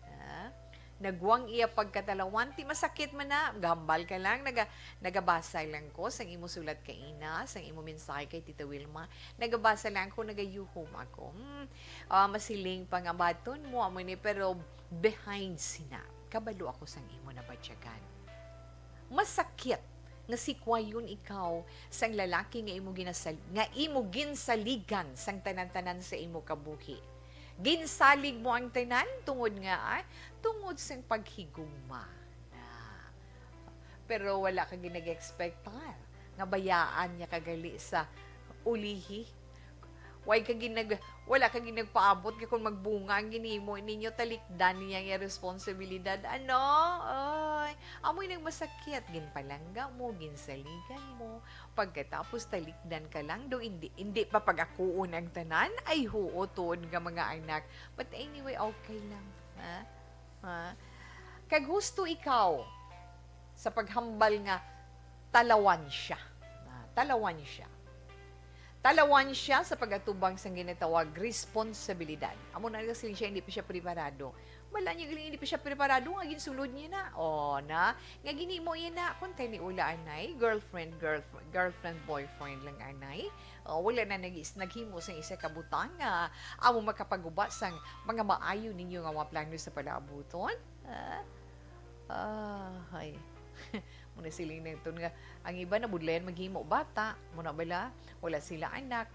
ah, nagwang iya pagkatalawan, ti masakit man na, gahambal ka lang, naga-, nagabasa lang ko sang imo sulat kaina, sang imo mensahe kay Tita Wilma, nagabasa lang ko, nagayuhom ako. Hmm, ah, masiling pa nga baton mo, amo ni, pero behind sina, kabalo ako sang imo nabatyagan. Masakit nga sikwayon ikaw sang lalaki nga imo ginasal-, nga imo ginsaligan sang tanan-tanan sa imo kabuhi. Ginsalig mo ang tanan tungod nga, ah, tungod sang paghigugma na. Pero wala ka ginag-expectar nga bayaan niya ka gali sa ulihi. Way ka ginag-, wala ka ginagpaabot nga kung magbunga ang ginhimo ninyo, talikdan niya ang iya responsibilidad. Ano? Ay, amoy nang masakit. Ginpalangga mo, ginsaligan mo. Pagkatapos talikdan ka lang, do hindi, hindi pa pag-akuon ang tanan? Ay, huo, tuod nga mga anak. But anyway, okay lang. Ha? Ha? Kag husto ikaw sa paghambal nga talawan siya. Ah, talawan siya. Talawan siya sa pag-atubang sang ginatawag responsibilidad. Amo na nga siling siya, hindi pa siya preparado. Bala niya galing, hindi pa siya preparado, nga ginsulod niya na. O, na, nga ginhimo niya na, kung tayo ni ula anay, girlfriend, girlf-, girlfriend, boyfriend lang anay. O, wala na nag-, naghimo sa isa ka butang nga amo makapaguba sang mga maayo ninyo nga mga plano sa palaabuton. Ah, ah, hay. Muna siling na ito nga, ang iba nabudlayan maghimo bata, muna bala, wala sila anak.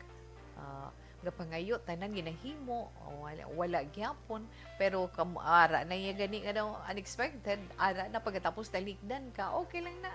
Ah, gapangayo, tanan ginahimo, wala, wala gyapon. Pero kam-, ara na iya gani nga daw unexpected, ara na pagkatapos talikdan ka, okay lang na.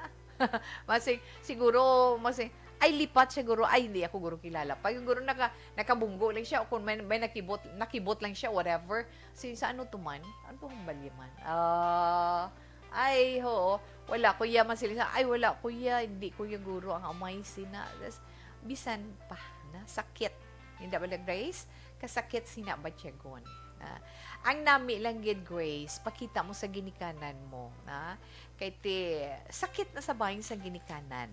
Masing, siguro, masing, ay lipat siya guro, ay hindi ako guro kilala. Pag guro naka, nakabunggo lang siya, o kung may, may nakibot, nakibot lang siya, whatever. Si, sa ano to man? Ano to ang balyaman? Ah, ay, ho, wala, kuya, man sila sa, ay, wala, kuya, hindi, kuya, guro, ang amay sina. Tas, bisan pa, na, sakit. Hindi ba lang, Grace? Kasakit sina batyagon. Ah, ang nami lang gid, Grace, pakita mo sa ginikanan mo, na, kay ti, sakit na sa bahin sa ginikanan.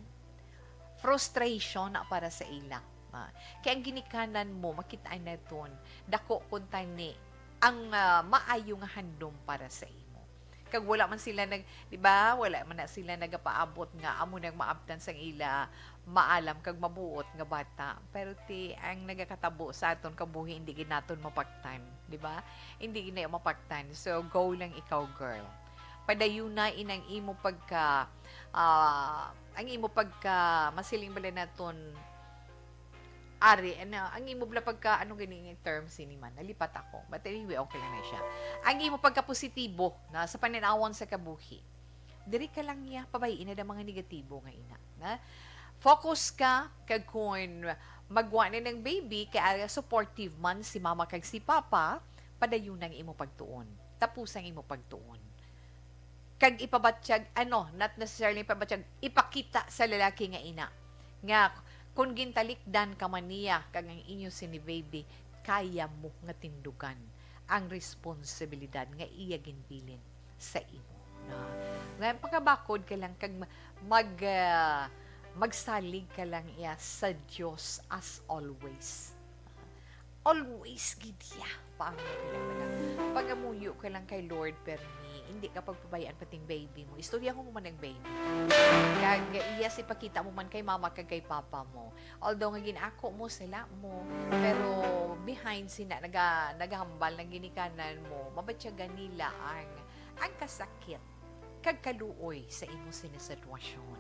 Frustration na para sa ila. Ah, kay ang ginikanan mo, makita naton, dako kuntani ang, ah, maayo nga handom para sa imo. Kag wala man sila nag-, di ba? Wala man na sila nagapaabot nga amo nang maabtan sang ila maalam kag mabuot nga bata. Pero ti, ang nagakatabo sa aton kabuhi, hindi gid naton mapaktan, di ba? Hindi gid na mapaktan. So, go lang ikaw, girl. Padayuna inang imo pagka, ah, ang imo pagka, masiling bala naton, ari, ano, ang imo bala pagka, ano gani nga term sini man? Nalipat ako. But anyway, okay lang na siya. Ang imo pagkapositibo na sa paninawon sa kabuhi. Diri ka lang niya, pabayi na ang mga negatibo nga ina. Na? Focus ka, kag kun magwa na ng baby, kay ara supportive man si mama kag si papa, padayon ang imo pagtuon. Tapos ang imo pagtuon. Kag ipabatyag, ano, not necessarily ipabatyag, ipakita sa lalaki nga ina, nga kun gintalikdan ka man niya, kag ang inyo sini baby, kaya mo nga tindugan ang responsibilidad nga iya ginbilin sa imo. Na, nga pagkabakod ka lang kag ma-, mag, ah, magsalig ka lang iya sa Dios as always. Always gid iya. Paano ka lang, pangamuyo ka lang kay Lord permi. Hindi ka pagpabayaan pating baby mo. Istorya mo man ang baby. Kag, yes, ipakita mo man kay mama kag kay papa mo. Although nga gin-ako mo, sila mo, pero behind sina, naga-, nagahambal ng ginikanan mo, mabatyagan nila ang, ang kasakit kag kaluoy sa imo sini sitwasyon.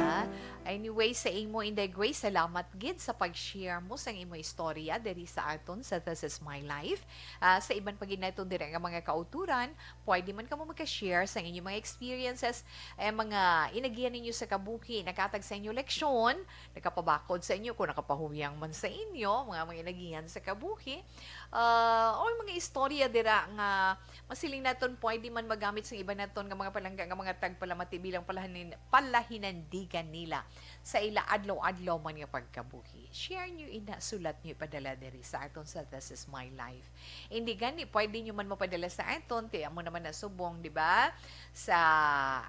Ha? Anyway, sa imo, Inday Grace, salamat gid sa pag-share mo sang imo istorya diri sa aton sa This Is My Life. Ah, sa iban pa gid naton diri nga mga kauturan, pwede man kamo magka-share sa inyong mga experiences, eh, mga inagihan ninyo sa kabuhi, nakatag sa inyo leksyon, nakapabakod sa inyo, kung nakapahuyang man sa inyo, mga, mga inagihan sa kabuhi, ah, or mga istorya dira nga masiling naton pwede man magamit sa iban naton nga mga palangga nga mga tagpalamati bilang palahanin-, palahinandigan nila sa ila adlaw-adlaw man nga pagkabuhi. Share nyo ina, sulat nyo, ipadala diri sa aton sa This Is My Life. Hindi gani, pwede nyo man mapadala sa aton, kay amo naman na subong, di ba? Sa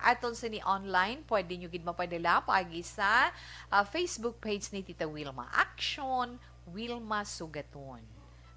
aton sini online, pwede nyo gid mapadala paagi sa, ah, Facebook page ni Tita Wilma. Action, Wilma Sugaton.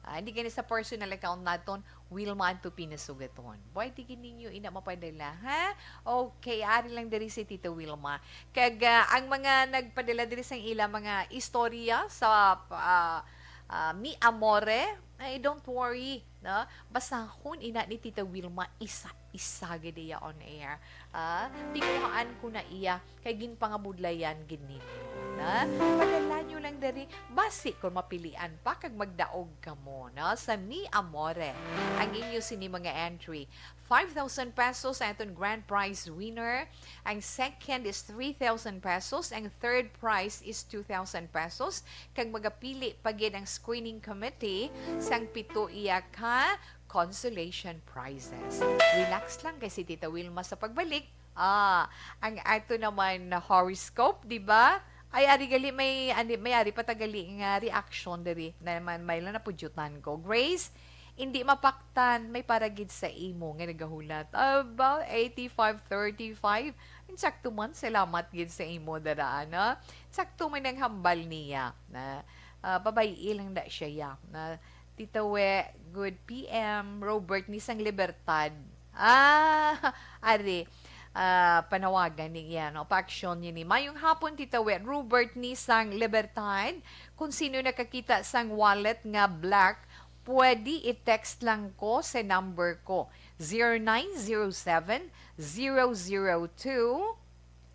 Ah, hindi gani sa personal account naton, Wilma Anto Pinasugaton. Pwede gid ninyo ina mapadala, ha? Okay, ari lang diri si Tita Wilma. Kag, ah, ang mga nagpadala diri sang ila mga istorya sa, ah, ah, Mi Amore, ay, don't worry, no? Basahon ina ni Tita Wilma isa-isa gid iya on air. Ah, tinguhaan ko na iya kay ginpangabudlayan gid ninyo, na? Padala nyo lang diri, basi kung mapilian pa kag magdaog kamo, no? Sa Mi Amore, ang inyo sini mga entry, five thousand pesos ang aton grand prize winner. Ang second is three thousand pesos. Ang third prize is two thousand pesos. Kag magapili pa gid ang screening committee sang pito iya ka consolation prizes. Relax lang kay si Tita Wilma sa pagbalik. Ah, ang ato naman na horoscope, di ba? Ay, ari gali may, ani, may ari pa ta gali nga reaction diri. Na naman, may lang napudyutan ko. Grace, hindi mapaktan, may para gid sa imo nga nagahulat. About eighty-five thirty-five. Insakto man, salamat gid sa imo, dara, ano? Sakto man ang hambal niya. Na, ah, babayi lang na siya, ya. Na, Tita We, good P M. Robert ni sang Libertad. Ah, ari, ah, panawagan ni iya, no? Paaksyon niya ni. Mayong hapon, Tita We. Robert ni sang Libertad. Kung sino nakakita sang wallet nga black, pwede i-text lang ko sa number ko, zero nine zero seven, zero zero two,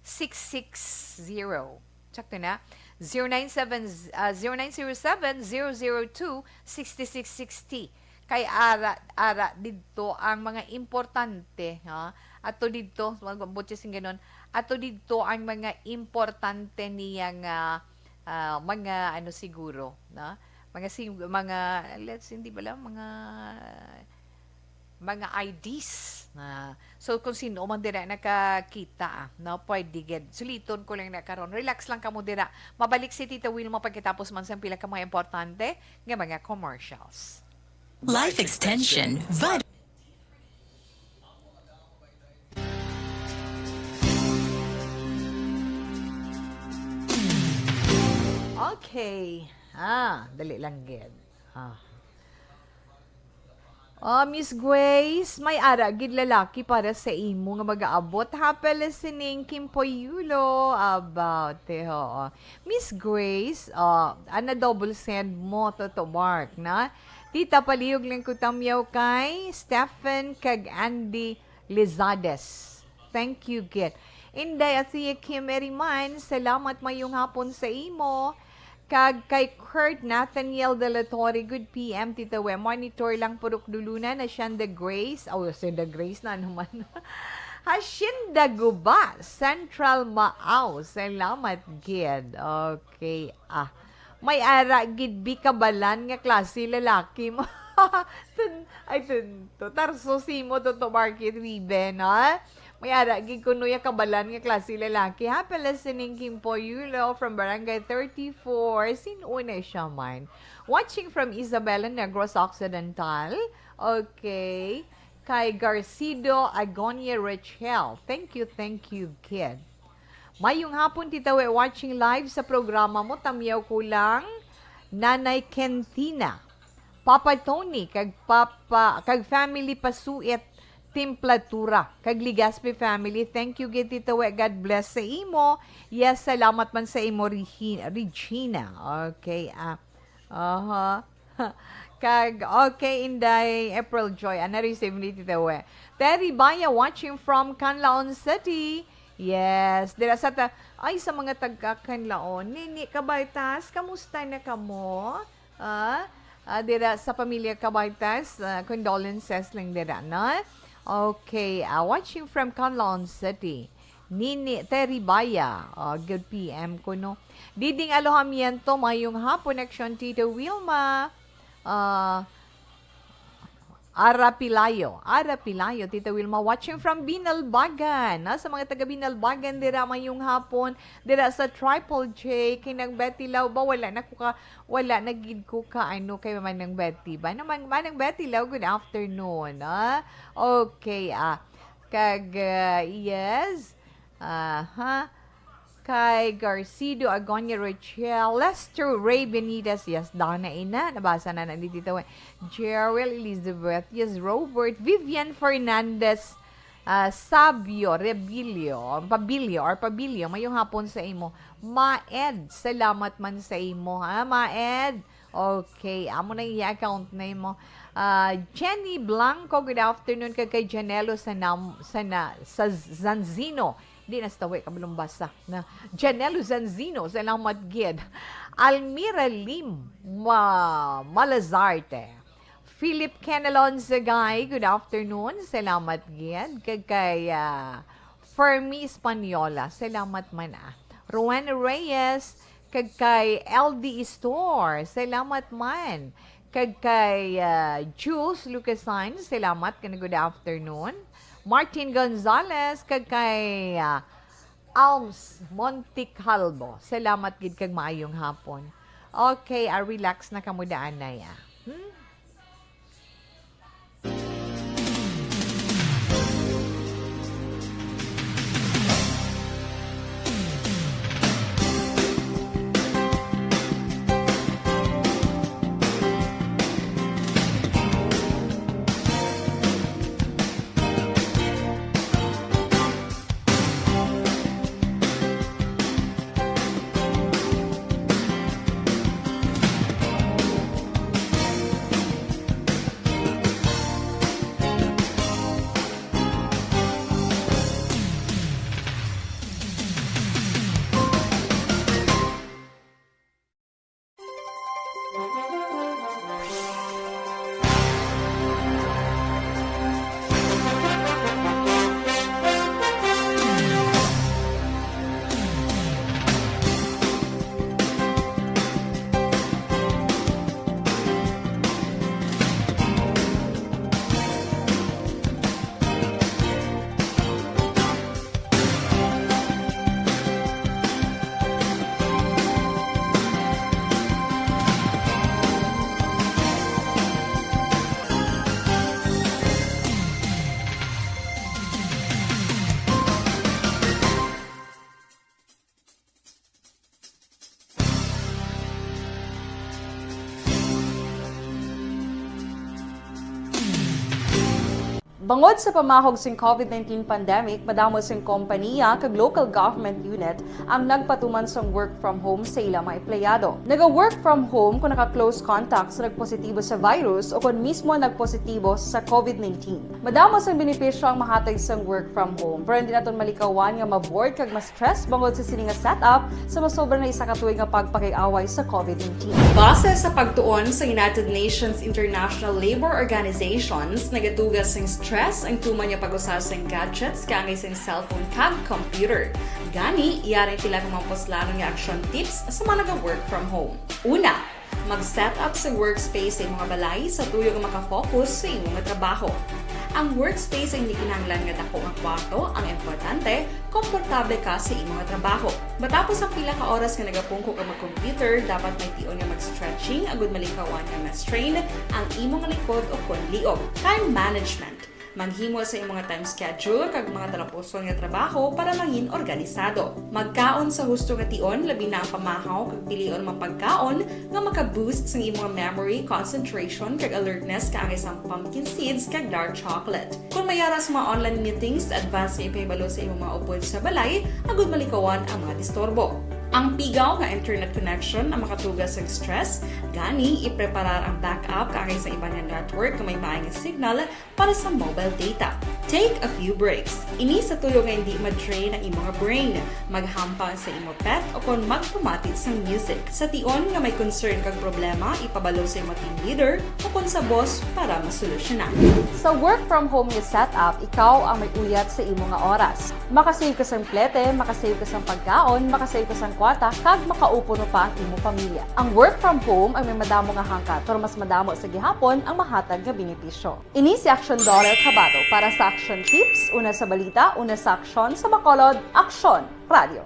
six six zero. Sakto na? Zero nine seven, ah, zero nine zero seven, zero zero two, six six sixty. Kay ara, ara didto ang mga importante, ha? Ato didto, mag-, butya sing ganun, ato didto ang mga importante niya nga, ah, mga ano siguro, no? Mga sing-, mga, let's, hindi ba lang, mga, mga I Ds na. So, kung sino man dira nakakita, ah, no? Pwede gid. Suliton ko lang na karon. Relax lang kamo dira. Mabalik si Tita Wilma pagkatapos man sang pila ka mga importante nga mga commercials. Life Extension, Vit- Okay. Ah, dali lang gid. Ah. Oh, Miss Grace, may ara gid lalaki para sa imo nga mag-aabot. Happy listening, Kim Poyulo. About, eh, oo. Miss Grace, oh, ana double send mo, Toto Mark, na? Tita, palihog lang ko tamyaw kay Stephen kag Andy Lizades. Thank you, gid. Inday Athea Kim Eriman, salamat, mayong hapon sa imo. Kag kay Kurt Nathaniel de la Torre, good P M, Tita We. Monitor lang, Purok Duluna, Hacienda Grace. Oh, Hacienda Grace na naman. Hacienda Guba, Central Maaw. Salamat, gid. Okay, ah. May ara gid bi kabalan nga klase lalaki mo. Tun-, ay, tunto. Tarso, Simo, Toto Market, Riben, ha? May ara gid kuno ya kabalan nga klase lalaki. Happy listening, Kim Poyulo from Barangay thirty-four. Sin-o na siya man? Watching from Isabela, Negros Occidental. Okay. Kay Garcido Agonia Rachel. Thank you, thank you, kid. Mayong hapon, Tita We. Watching live sa programa mo. Tamyaw ko lang, Nanay Kentina, Papa Tony, kag Papa, kag family Pasuit, Timplatura. Kag Legaspi family, thank you gid, Tita We. God bless sa imo. Yes, salamat man sa imo, Rehi-, Regina. Okay, ah, aha. Kag, okay, Inday April Joy, ah, na-receive ni Tita We. Terry Baya watching from Canlaon City. Yes, dira sa ta-, ay, sa mga taga Canlaon. Nini Kabaytas, kamusta na kamo? Ah, ah, dira sa pamilya Kabaytas, ah, condolences lang dira, no? Okay, ah, watching from Canlaon City. Nini Teribaya, ah, good P M kuno. Diding Alojamiento, mayong hapon, Action Tito Wilma. Ah, Arapilayo. Arapilayo, Tita Wilma, watching from Binalbagan. Ah, sa mga taga Binalbagan dira, mayong hapon. Dira sa Triple J, kay Nang Betty Lau ba, wala na ko ka, wala na gid ko ka, ano, kay Manang Betty ba? Naman, Manang Betty Lau, good afternoon, ah. Okay, ah. Kag, ah, yes. Aha. Kay Garcido Agonia Rochelle, Lester Ray Benitez, yes, Donna Ina, nabasa na na ni Tita Wen. Jerwell Elizabeth, yes, Robert, Vivian Fernandez, ah, Sabio Rebilio, Pabilio or Pabilio, mayong hapon sa imo. Maed, salamat man sa imo, ha, Maed? Okay, amo na iya account name mo. Ah, Jenny Blanco, good afternoon. Kag kay Janelo sa nam-, sa na-, sa Zanzino. Di na sa tawi, kabalong basa na. Janelo Zanzino, salamat gid. Almira Lim, Ma-, Malazarte. Philip Kenelon Zagay, good afternoon. Salamat gid. Kag kay, ah, Fermi Española, salamat man, ah. Rowan Reyes, kag kay L D Store, salamat man. Kag kay, ah, Jules Lucasan, salamat kag good afternoon. Martin Gonzalez, kag kay, ah, Alms Monticalvo, salamat gid kag maayong hapon. Okay, ah, relax na kamo daan na ya. Hmm? Bangod sa pamahog sing COVID nineteen pandemic, madamo sing kompaniya kag local government unit ang nagpatuman sang work from home sa ila mga empleyado. Naga-work from home kon naka-close contact sa nagpositibo sa virus o kon mismo nagpositibo sa COVID nineteen. Madamo sang benepisyo ang mahatag sang work from home, pero hindi naton malikawan nga ma-bored kag ma-stress bangod sa sini nga setup sa masobra na isa ka tuig nga pagpakig-away sa COVID nineteen. Base sa pagtuon sa United Nations International Labor Organizations, nagaduga sing stress ang tuman nga pag-usa sing gadgets kaangay sing cellphone kag computer. Gani, yari ang pila ka mga puslanon nga action tips sa mga naga-work from home. Una, mag-set up sa workspace sa imong balay sa tuyo nga maka-focus sa imo nga trabaho. Ang workspace ay hindi kinahanglan nga dako nga kwarto, ang importante, komportable ka sa imo nga trabaho. Matapos ang pila ka oras nga nagapungko ka mag-computer, dapat may tion nga mag-stretching agud malikawan nga ma-strain ang imo nga likod o kon liog. Time management. Maghimo sa imong time schedule kag mga talapuson nga trabaho para mangin organisado. Magkaon sa husto nga tion, labi na ang pamahaw kag pilion mga pagkaon nga maka-boost sang imong memory, concentration, kag alertness kaangay sang pumpkin seeds kag dark chocolate. Kung may ara sa mga online meetings, advance nga ipahibalo sa imong mga upod sa balay agud malikawan ang mga disturbo. Ang pigaw nga internet connection ang makatuga sa stress, gani ipreparar ang backup kaangay sa iban nga network nga may maay nga signal para sa mobile data. Take a few breaks. Ini sa tuyo nga hindi ma-drain ang imong brain. Maghampang sa imo pet o kon magpamati sang music. Sa tion nga may concern kag problema, ipabalo sa imo team leader o kon sa boss para masolusyonan. Sa work from home nga setup, ikaw ang may uyat sa imo nga oras. Makasave ka sang plete, makasave ka sang pagkaon, makasave ka sang kwarta, kag makaupo pa ang imo pamilya. Ang work from home ang may madamo nga hangkat, pero mas madamo sa gihapon ang mahatag nga benepisyo. Ini si Action Daughter Kabato para sa Action Tips, una sa balita, una sa aksyon, sa Bacolod, Aksyon Radio.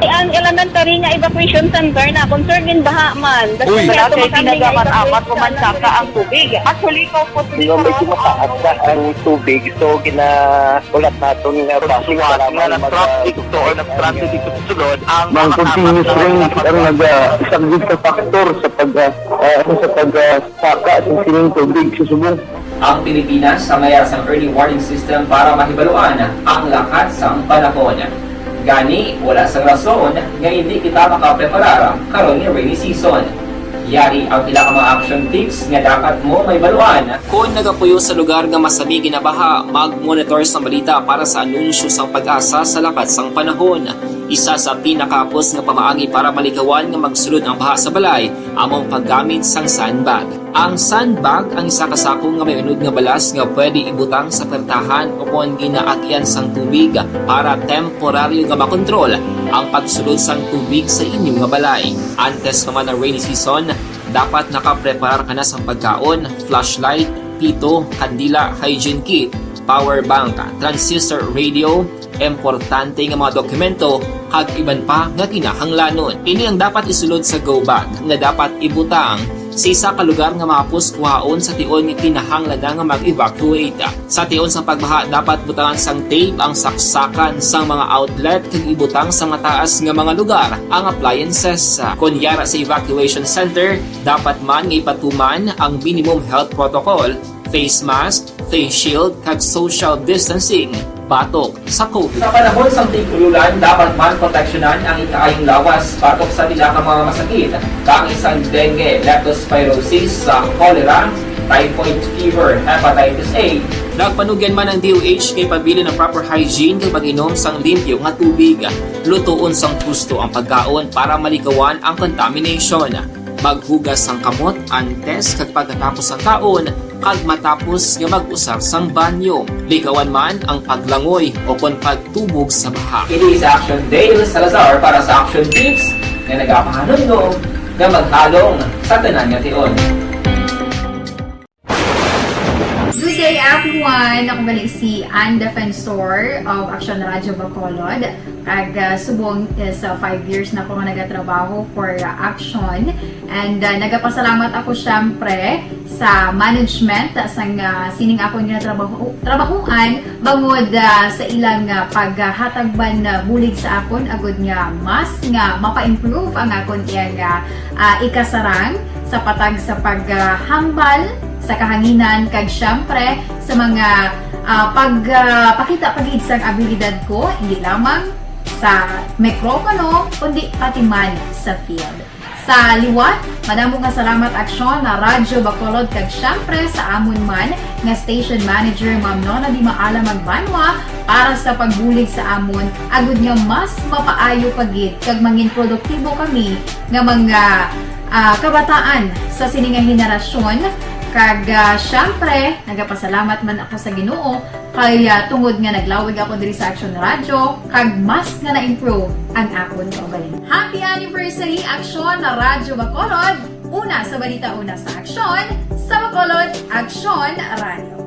Ang elementary nga evacuation center na concern gin baha man. Uy! Wala kay ginagamat-amat, kumansaka ang tubig. Actually, ko po. Medyo mataas na ang tubig, so gina-, ulat naton nga basi nga mag-, na-traffic to or na-stranded dito sa sulod ang mga continuous rain ang nag-, ah, isang big factor sa pag, ah, ah, sa pag, ah, saka sa sining tubig sa subong. Ang Pilipinas ang may sang early warning system para mahibaluan ang lakat sang panahon. Gani, wala sang rason nga hindi kita makapreparar karon nga rainy season. Yari ang pila ka mga action tips nga dapat mo mahibaluan. Kon nagapuyo sa lugar nga masami ginabaha, mag-monitor sa balita para sa anunsyo sang PAGASA sa lakat sang panahon. Isa sa pinakahapos nga pamaagi para malikawan nga magsulod ang baha sa balay amo ang paggamit sang sandbag. Ang sandbag ang isa ka sako nga may unod nga balas nga pwede ibutang sa pertahan o kon ginaagyan sang tubig para temporaryo nga makontrol ang pagsulod sang tubig sa inyo nga balay. Antes pa man ang rainy season, dapat nakapreparar ka na sang pagkaon, flashlight, pito, kandila, hygiene kit, power bank, transistor radio, importante nga mga dokumento, kag iban pa nga kinahanglanon. Ini ang dapat isulod sa go bag nga dapat ibutang sa isa ka lugar nga mahapos kuhaon sa tion nga kinahanglan na nga mag-evacuate. Sa tion sang pagbaha, dapat butangan sang tape ang saksakan sang mga outlet kag ibutang sa mataas nga mga lugar ang appliances. Kon yara sa evacuation center, dapat man nga ipatuman ang minimum health protocol, face mask, face shield, kag social distancing batok sa COVID. Sa panahon sang tig-ululan, dapat man proteksyonan ang ikaayong lawas batok sa pila ka mga masakit, kaangay sang dengue, leptospirosis, sa cholera, typhoid fever, hepatitis A. Nagpanugyan man ang D O H nga ipabilin ang proper hygiene kag pag-inom sang limpyo nga tubig. Lutoon sang husto ang pagkaon para malikawan ang contamination. Maghugas sang kamot antes kag pagkatapos sang kaon kag matapos nga mag-usar sang banyo. Likawan man ang paglangoy o kon pagtubog sa baha. Ini si Action Dale Salazar para sa Action Tips nga nagapahanumdom nga maghalong sa tanan nga tion. Good day, everyone! Ako gali si Ann Defensor of Action Radio Bacolod. Kag, ah, subong is, ah, five years na ko nga nagatrabaho for, ah, Action. And, ah, nagapasalamat ako, syempre, sa management, ah, sang, ah, sining akon nga trabaho, trabahuan, bangod, ah, sa ilang, ah, paghatag man, ah, bulig sa akon, agud nga mas nga mapa-improve ang akon iyang, ah, ah, ikasarang sa patag sa paghambal sa kahanginan, kag syempre sa mga, ah, pag, ah, pakita pa gid sang abilidad ko, hindi lamang sa mikropono, kundi pati man sa field. Sa liwat, madamo nga salamat, Aksyon na Radyo Bacolod, kag syempre sa amon man nga station manager, Ma'am Nona Di Maala Magbanwa, para sa pagbulig sa amon, agud nga mas mapaayo pa gid kag mangin produktibo kami nga mga, ah, kabataan sa sini nga henerasyon. Kag, ah, syempre, nagapasalamat man ako sa Ginoo kay, ah, tungod nga naglawig ako diri sa Action Radio, kag mas nga na-improve ang akon kaugalingon. Happy anniversary, Action na Radyo Bacolod! Una sa balita, una sa aksyon, sa Bacolod, Action Radio.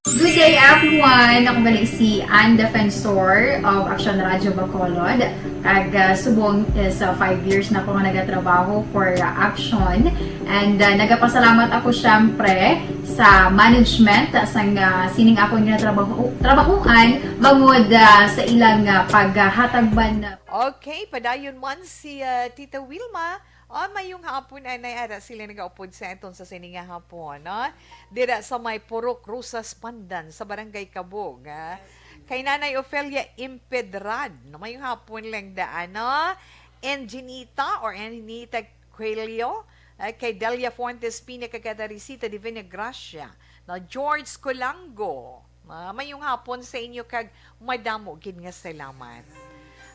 Good day, everyone! Ako bali si Ann Defensor of Action Radio Bacolod. Kag, ah, subong is, ah, five years na ko nga nagatrabaho for, ah, Action. And, ah, nagapasalamat ako, syempre, sa management, ah, sang, ah, sining akong ginatrabaho-, trabahuan, bangod, ah, sa ilang, ah, paghatag man, ah, Okay, padayon man si, ah, Tita Wilma. Ah, mayong hapon, anay, ara sila nagaupod sa aton sa sini nga hapon, no? Dira sa may Purok Rosas, Pandan, sa Barangay Kabog, ah. Kay Nanay Ofelia Impedrad, no? Mayong hapon lang daan, no? Anginita or Anginita Coelho, ah, kay Delia Fuentes Pina, kay Katarisita Divina Gracia, no? George Colango, ah, mayong hapon sa inyo kag madamo gid nga salamat.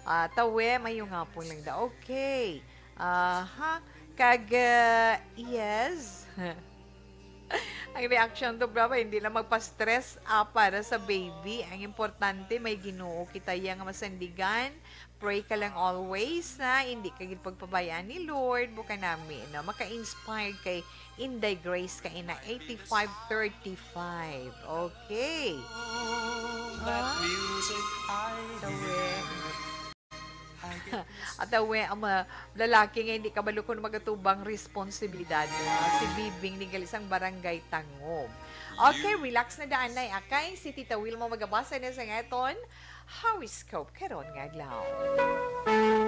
Ah, tawe, mayong hapon lang da. Okay. Aha. Kag, ah, yes. Ang reaction to, brava, hindi lang magpa-stress, ah, para sa baby. Ang importante, may Ginoo kita iya nga masandigan. Pray ka lang always, ha? Hindi ka gid pagpabayaan ni Lord. Buka nami, no? Maka-inspire kay Inday Grace ka ina, eighty-five thirty-five. Okay. That Ah. music I Tawe. hear. At awe, ang mga lalaki nga hindi kabalo kung magatubang responsibilidad, ha? Si Bibing ni gali sang Barangay Tangub. Okay, relax na daan, nay. Akay, si Tita Wilma magabasa na sa ngaton horoscope karon nga adlaw.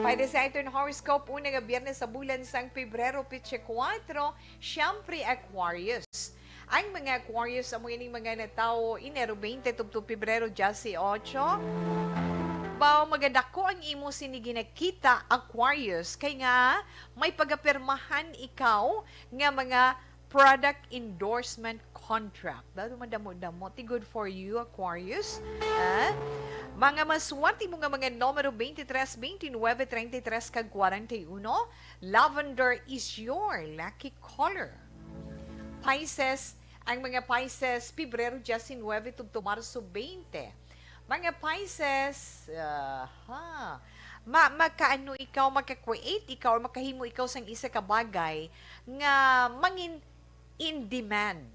Para sa aton horoscope, una nga biyernes sa bulan sang Pebrero, pitse kuwatro, siyempre Aquarius. Ang mga Aquarius, amo ining mga natawo Enero twenty tubtob Pebrero diyes y ocho. Baw, magadako ang imo sini ginakita, Aquarius, kay nga may pagapirmahan ikaw nga mga product endorsement contract. Dato madamo-damo. Ti good for you, Aquarius. Ah? Mga maswerte mo nga mga numero twenty-three, twenty-nine, thirty-three, kag forty-one. Lavender is your lucky color. Pisces, ang mga Pisces, Pebrero diyes y nuebe tubtob Marso twenty. Mga Pisces, ah, ha, ma-, makaano ikaw, maka-create ikaw, or makahimo ikaw sang isa ka bagay nga mangin in demand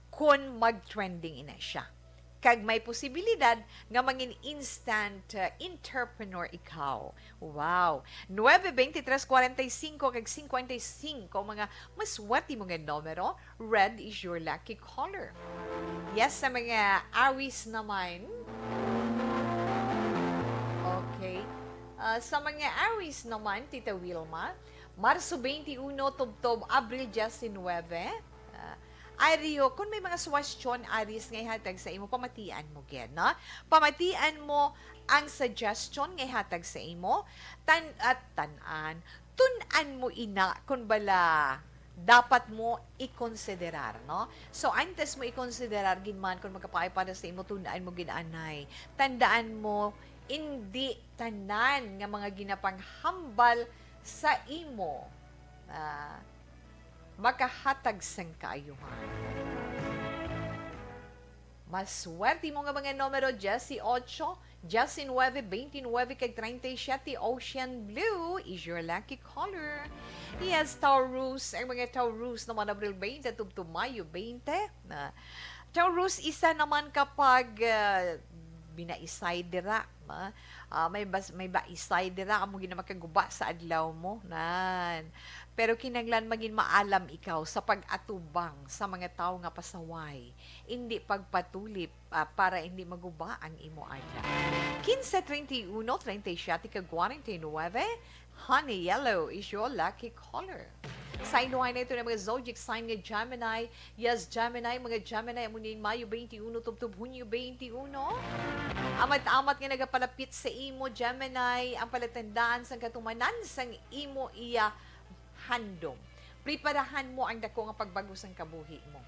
kon mag-trending ina siya. Kag may posibilidad nga mangin instant, uh, entrepreneur ikaw. Wow! Nuebe, twenty-tres, kwarenta y singko, kag singkwenta y singko, mga maswerte mo nga numero. Red is your lucky color. Yes, sa mga Aries naman. Okay. Ah, sa mga Aries naman, Tita Wilma, Marso twenty-uno tubtob Abril diecinuebe. Ah, Ario, kung may mga suwestyon, Aries, nga ihatag sa imo, pamatian mo gid, no? Pamatian mo ang suggestion nga ihatag sa imo, tan-, at tan-an, tun-an mo ina kung bala dapat mo ikonsiderar, no? So, antes mo ikonsiderar gid man kung makapaay para sa imo, tun-an mo gid anay. Tandaan mo, indi tanan nga mga ginapanghambal sa imo, ah, makahatag sang kaayuhan. Maswerte mo nga mga numero, dieciocho, diecinuebe, veintinuebe, kag treinta y siete. Ocean blue is your lucky color. Yes, Taurus. Ang mga Taurus naman, Abril twenty tubtob Mayo twenty. Na, Taurus, isa naman kapag, ah, binaisay dira, ma-, ah, may bas-, may baisay dira, amo gid na makaguba sa adlaw mo. Nan. Pero kinahanglan magin maalam ikaw sa pag-atubang sa mga tawo nga pasaway, indi pagpatulip, ah, para indi maguba ang imo adlaw. Quince, treinta y uno, treinta y siete, kag kwarenta y nuebe, honey yellow is your lucky color. Sa inuhay na ito ng mga zodiac sign nga Gemini, yes, Gemini, mga Gemini, amo ning Mayo twenty-uno tubtob Hunyo twenty-uno. Amat-amat nga nagapalapit sa imo, Gemini, ang palatandaan sang katumanan sang imo iya handom. Preparahan mo ang dako nga pagbago sang kabuhi mo.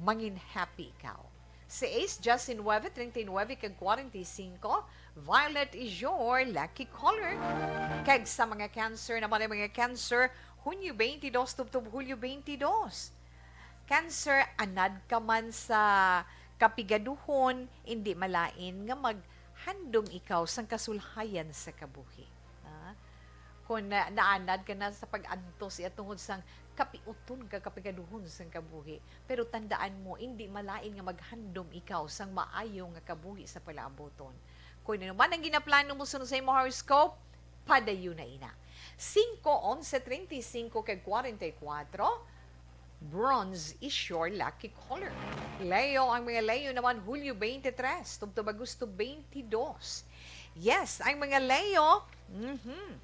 Mangin happy ikaw. Seis, diecinuebe, treinta y nueve, kag kwarenta y singko, violet is your lucky color. Kag sa mga Cancer naman, ang mga Cancer, Hunyo twenty-dos tubtob Hulyo twenty-dos. Cancer, anad ka man sa kapigaduhon, indi malain nga maghandom ikaw sang kasulhayan sa kabuhi. Ah, kung na-, naanad ka na sa pag-antos iya tungod sang kapiuton ka, kapigaduhon sang kabuhi. Pero tandaan mo, indi malain nga maghandom ikaw sang maayo nga kabuhi sa palaabuton. Kung ano man ang ginaplano mo sunod sa imong horoscope, padayon na ina. Singko, onse, treinta y cinco, kag kwarenta y kuwatro, bronze is your lucky color. Leo, ang mga Leo naman, Hulyo twenty-three, tubtob Agosto twenty-two. Yes, ang mga Leo, mhm,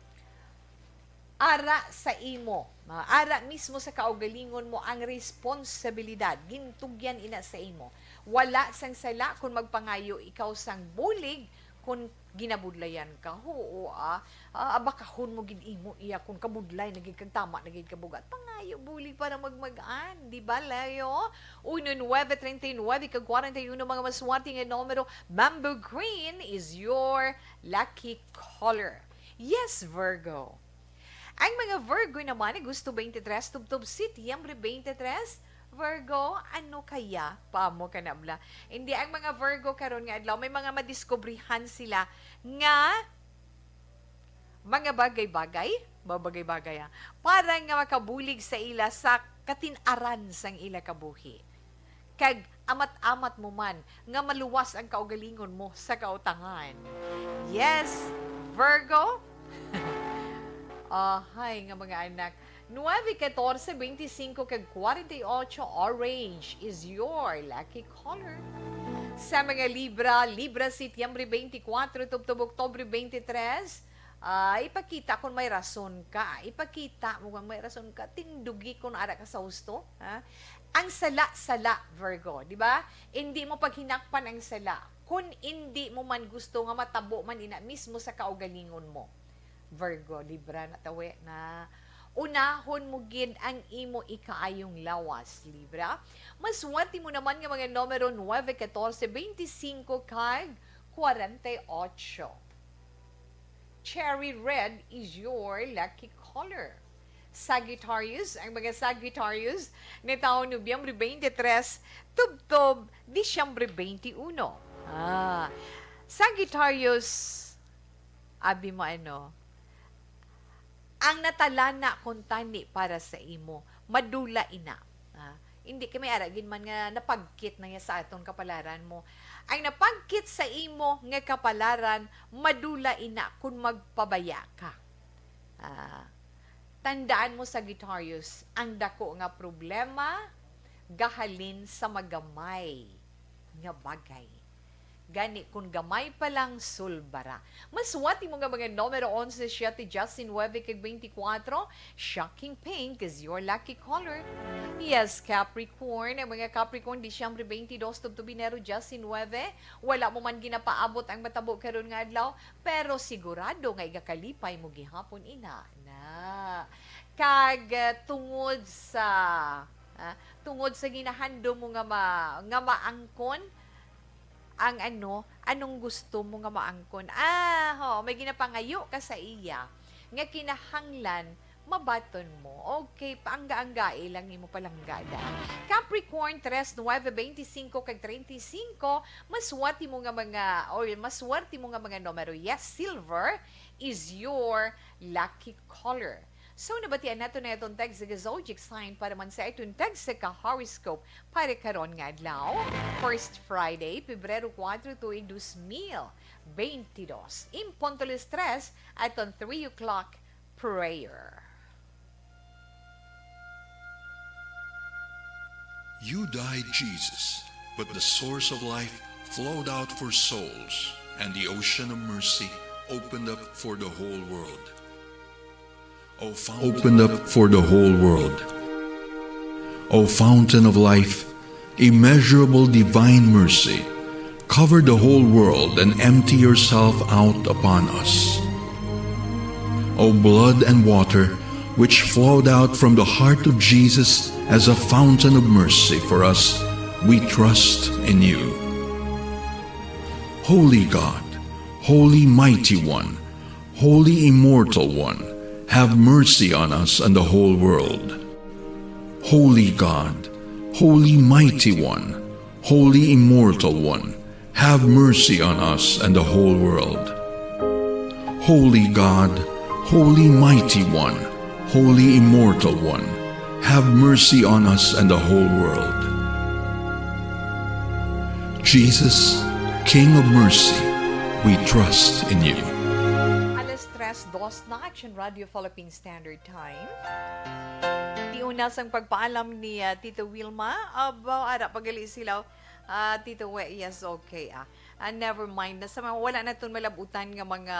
ara sa imo. Ah, ara mismo sa kaugalingon mo ang responsibilidad. Gintugyan ina sa imo. Wala sang sala kung magpangayo ikaw sang bulig kung ginabudlayan ka. Oo, ah. Ah, abakahon mo gid imo iya kung kabudlay na gid kag tama na gid ka bugat. Pangayo bulig para magmag-an, di ba, Leo? Uno, nuebe, treinta y nuebe, kag kwarenta y uno, mga maswerte nga numero. Bamboo green is your lucky color. Yes, Virgo. Ang mga Virgo naman, Agosto twenty-three, tubtob Setyembre twenty-three, Virgo, ano kaya? Pamo ka na bla. Hindi, ang mga Virgo karon nga adlaw, may mga madiskubrihan sila nga mga bagay-bagay, mga bagay-bagay, ah, para nga makabulig sa ila sa katin-aran sang ila kabuhi. Kag amat-amat mo man nga maluwas ang kaugalingon mo sa kautangan. Yes, Virgo. Ahay nga mga anak. Nuebe, katorse, beintisinko, kag kwarenta y ocho, orange is your lucky color. Sa mga Libra, Libra, Setyembre twenty-four, tubtob Oktubre twenty-three, ah, ipakita kung may rason ka. Ipakita mo kung may rason ka. Tindugi kung ara ka sa husto, ha? Ang sala, sala, Virgo, di ba? Hindi mo paghinakpan ang sala. Kung hindi mo man gusto nga matabo man ina mismo sa kaugalingon mo. Virgo, Libra, natawi na. Unahon mo gid ang imo ikaayong lawas, Libra. Maswerte mo naman nga mga numero nuebe, katorse, beintisinko, kag kwarenta y ocho. Cherry red is your lucky color. Sagittarius, ang mga Sagittarius, natawo Nobyembre twenty-three, tubtob Disyembre twenty-one. Ah, Sagittarius, abi mo ano, ang natalana kuntani para sa imo, madula ina. Ah, hindi kami ara gid man nga napagkit na niya sa aton kapalaran mo. Ang napagkit sa imo nga kapalaran, madula ina kung magpabaya ka. Ah, tandaan mo, Sagittarius, ang dako nga problema gahalin sa magamay nga bagay. Gani, kung gamay pa lang, sulbara. Maswerte mo nga mga numero onse, siyete, diyasinuebe, kag beintikwatro, shocking pink is your lucky color. Yes, Capricorn. Ang mga Capricorn, Disyembre twenty-two, tubtob Enero diyasinuebe. Wala mo man ginapaabot ang matabo karon nga adlaw, pero sigurado nga igakalipay mo gihapon ina na. Kag, eh, tungod sa, ah, tungod sa ginahandom mo nga ma-, nga maangkon, ang ano, anong gusto mo nga maangkon? Ah, ho, may ginapangayo ka sa iya nga kinahanglan mabaton mo. Okay, paangga-anggai lang nimo palangga da. Capricorn, tres, nuebe, beintisinko, kag treinta y cinco, maswerte mo nga mga, or maswerte mo nga mga numero. Yes, silver is your lucky color. So, nabatian nato na itong tag sa zodiac sign para man sa itong tag sa ka-horoscope para karon nga adlaw. First Friday, Pebrero kuwatro, tuig dos mil beintidos. In punto alas tres, aton three o'clock prayer. You died, Jesus, but the source of life flowed out for souls, and the ocean of mercy opened up for the whole world. O fountain, opened up for the whole world. O fountain of life, immeasurable divine mercy, cover the whole world and empty yourself out upon us. O blood and water, which flowed out from the heart of Jesus as a fountain of mercy for us, we trust in you. Holy God, Holy Mighty One, Holy Immortal One, have mercy on us and the whole world. Holy God, Holy Mighty One, Holy Immortal One, have mercy on us and the whole world. Holy God, Holy Mighty One, Holy Immortal One, Have mercy on us and the whole world. Jesus, King of mercy, we trust in you. Alas tres dos na, Action Radio Philippine Standard Time. Di una sang pagpaalam ni ah, Tito Wilma, aba, ara pagali sila, ah, Tito We, yes, okay, ah. Ah, never mind, na sa mga wala naton malabutan nga mga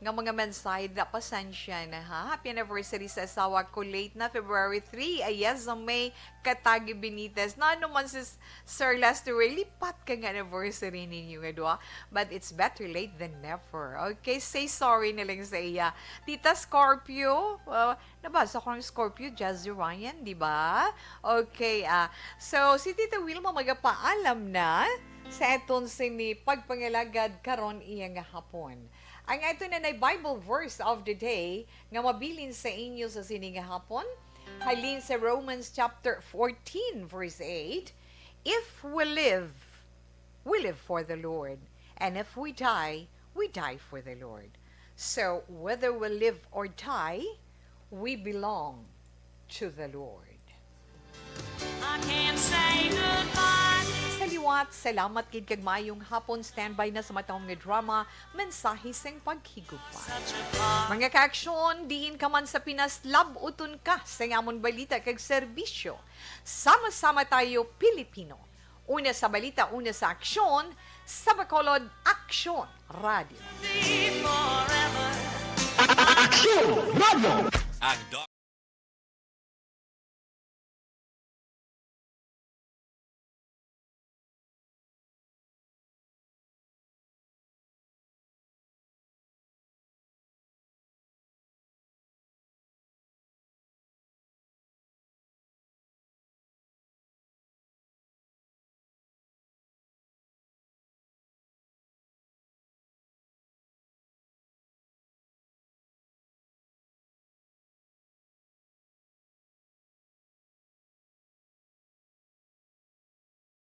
nga mga mensahe, da, pasensya na, ha. Happy anniversary sa asawa ko, late na February three, ay yes, sa May Katagi Benitez. Na ano man si Sir Lester Ray, lipat ka nga anniversary ninyo nga duha. But it's better late than never. Okay, say sorry na lang sa iya. Tita Scorpio, uh, nabasa ko ng Scorpio, Jazzy Ryan, di ba? Okay, ah. So, si Tita Wilma magapaalam na sa aton sini pagpangalagad karon iya nga hapon. Ang aton na Bible verse of the day nga mabilin sa inyo sa sini nga hapon, halin sa Romans chapter fourteen, verse eight, "If we live, we live for the Lord, and if we die, we die for the Lord." So, whether we live or die, we belong to the Lord. I can't say goodbye. Sa liwat, salamat gid kag maayong hapon. Standby na sa matahom nga drama, Mensahe sing Paghigugma. Mga kaaksyon, diin ka man sa Pinas, lab-uton ka sa amon balita kag serbisyo. Sama-sama tayo, Pilipino. Una sa balita, una sa aksyon, sa Bacolod, Aksyon Radio. Be forever. Aksyon Radio! Ang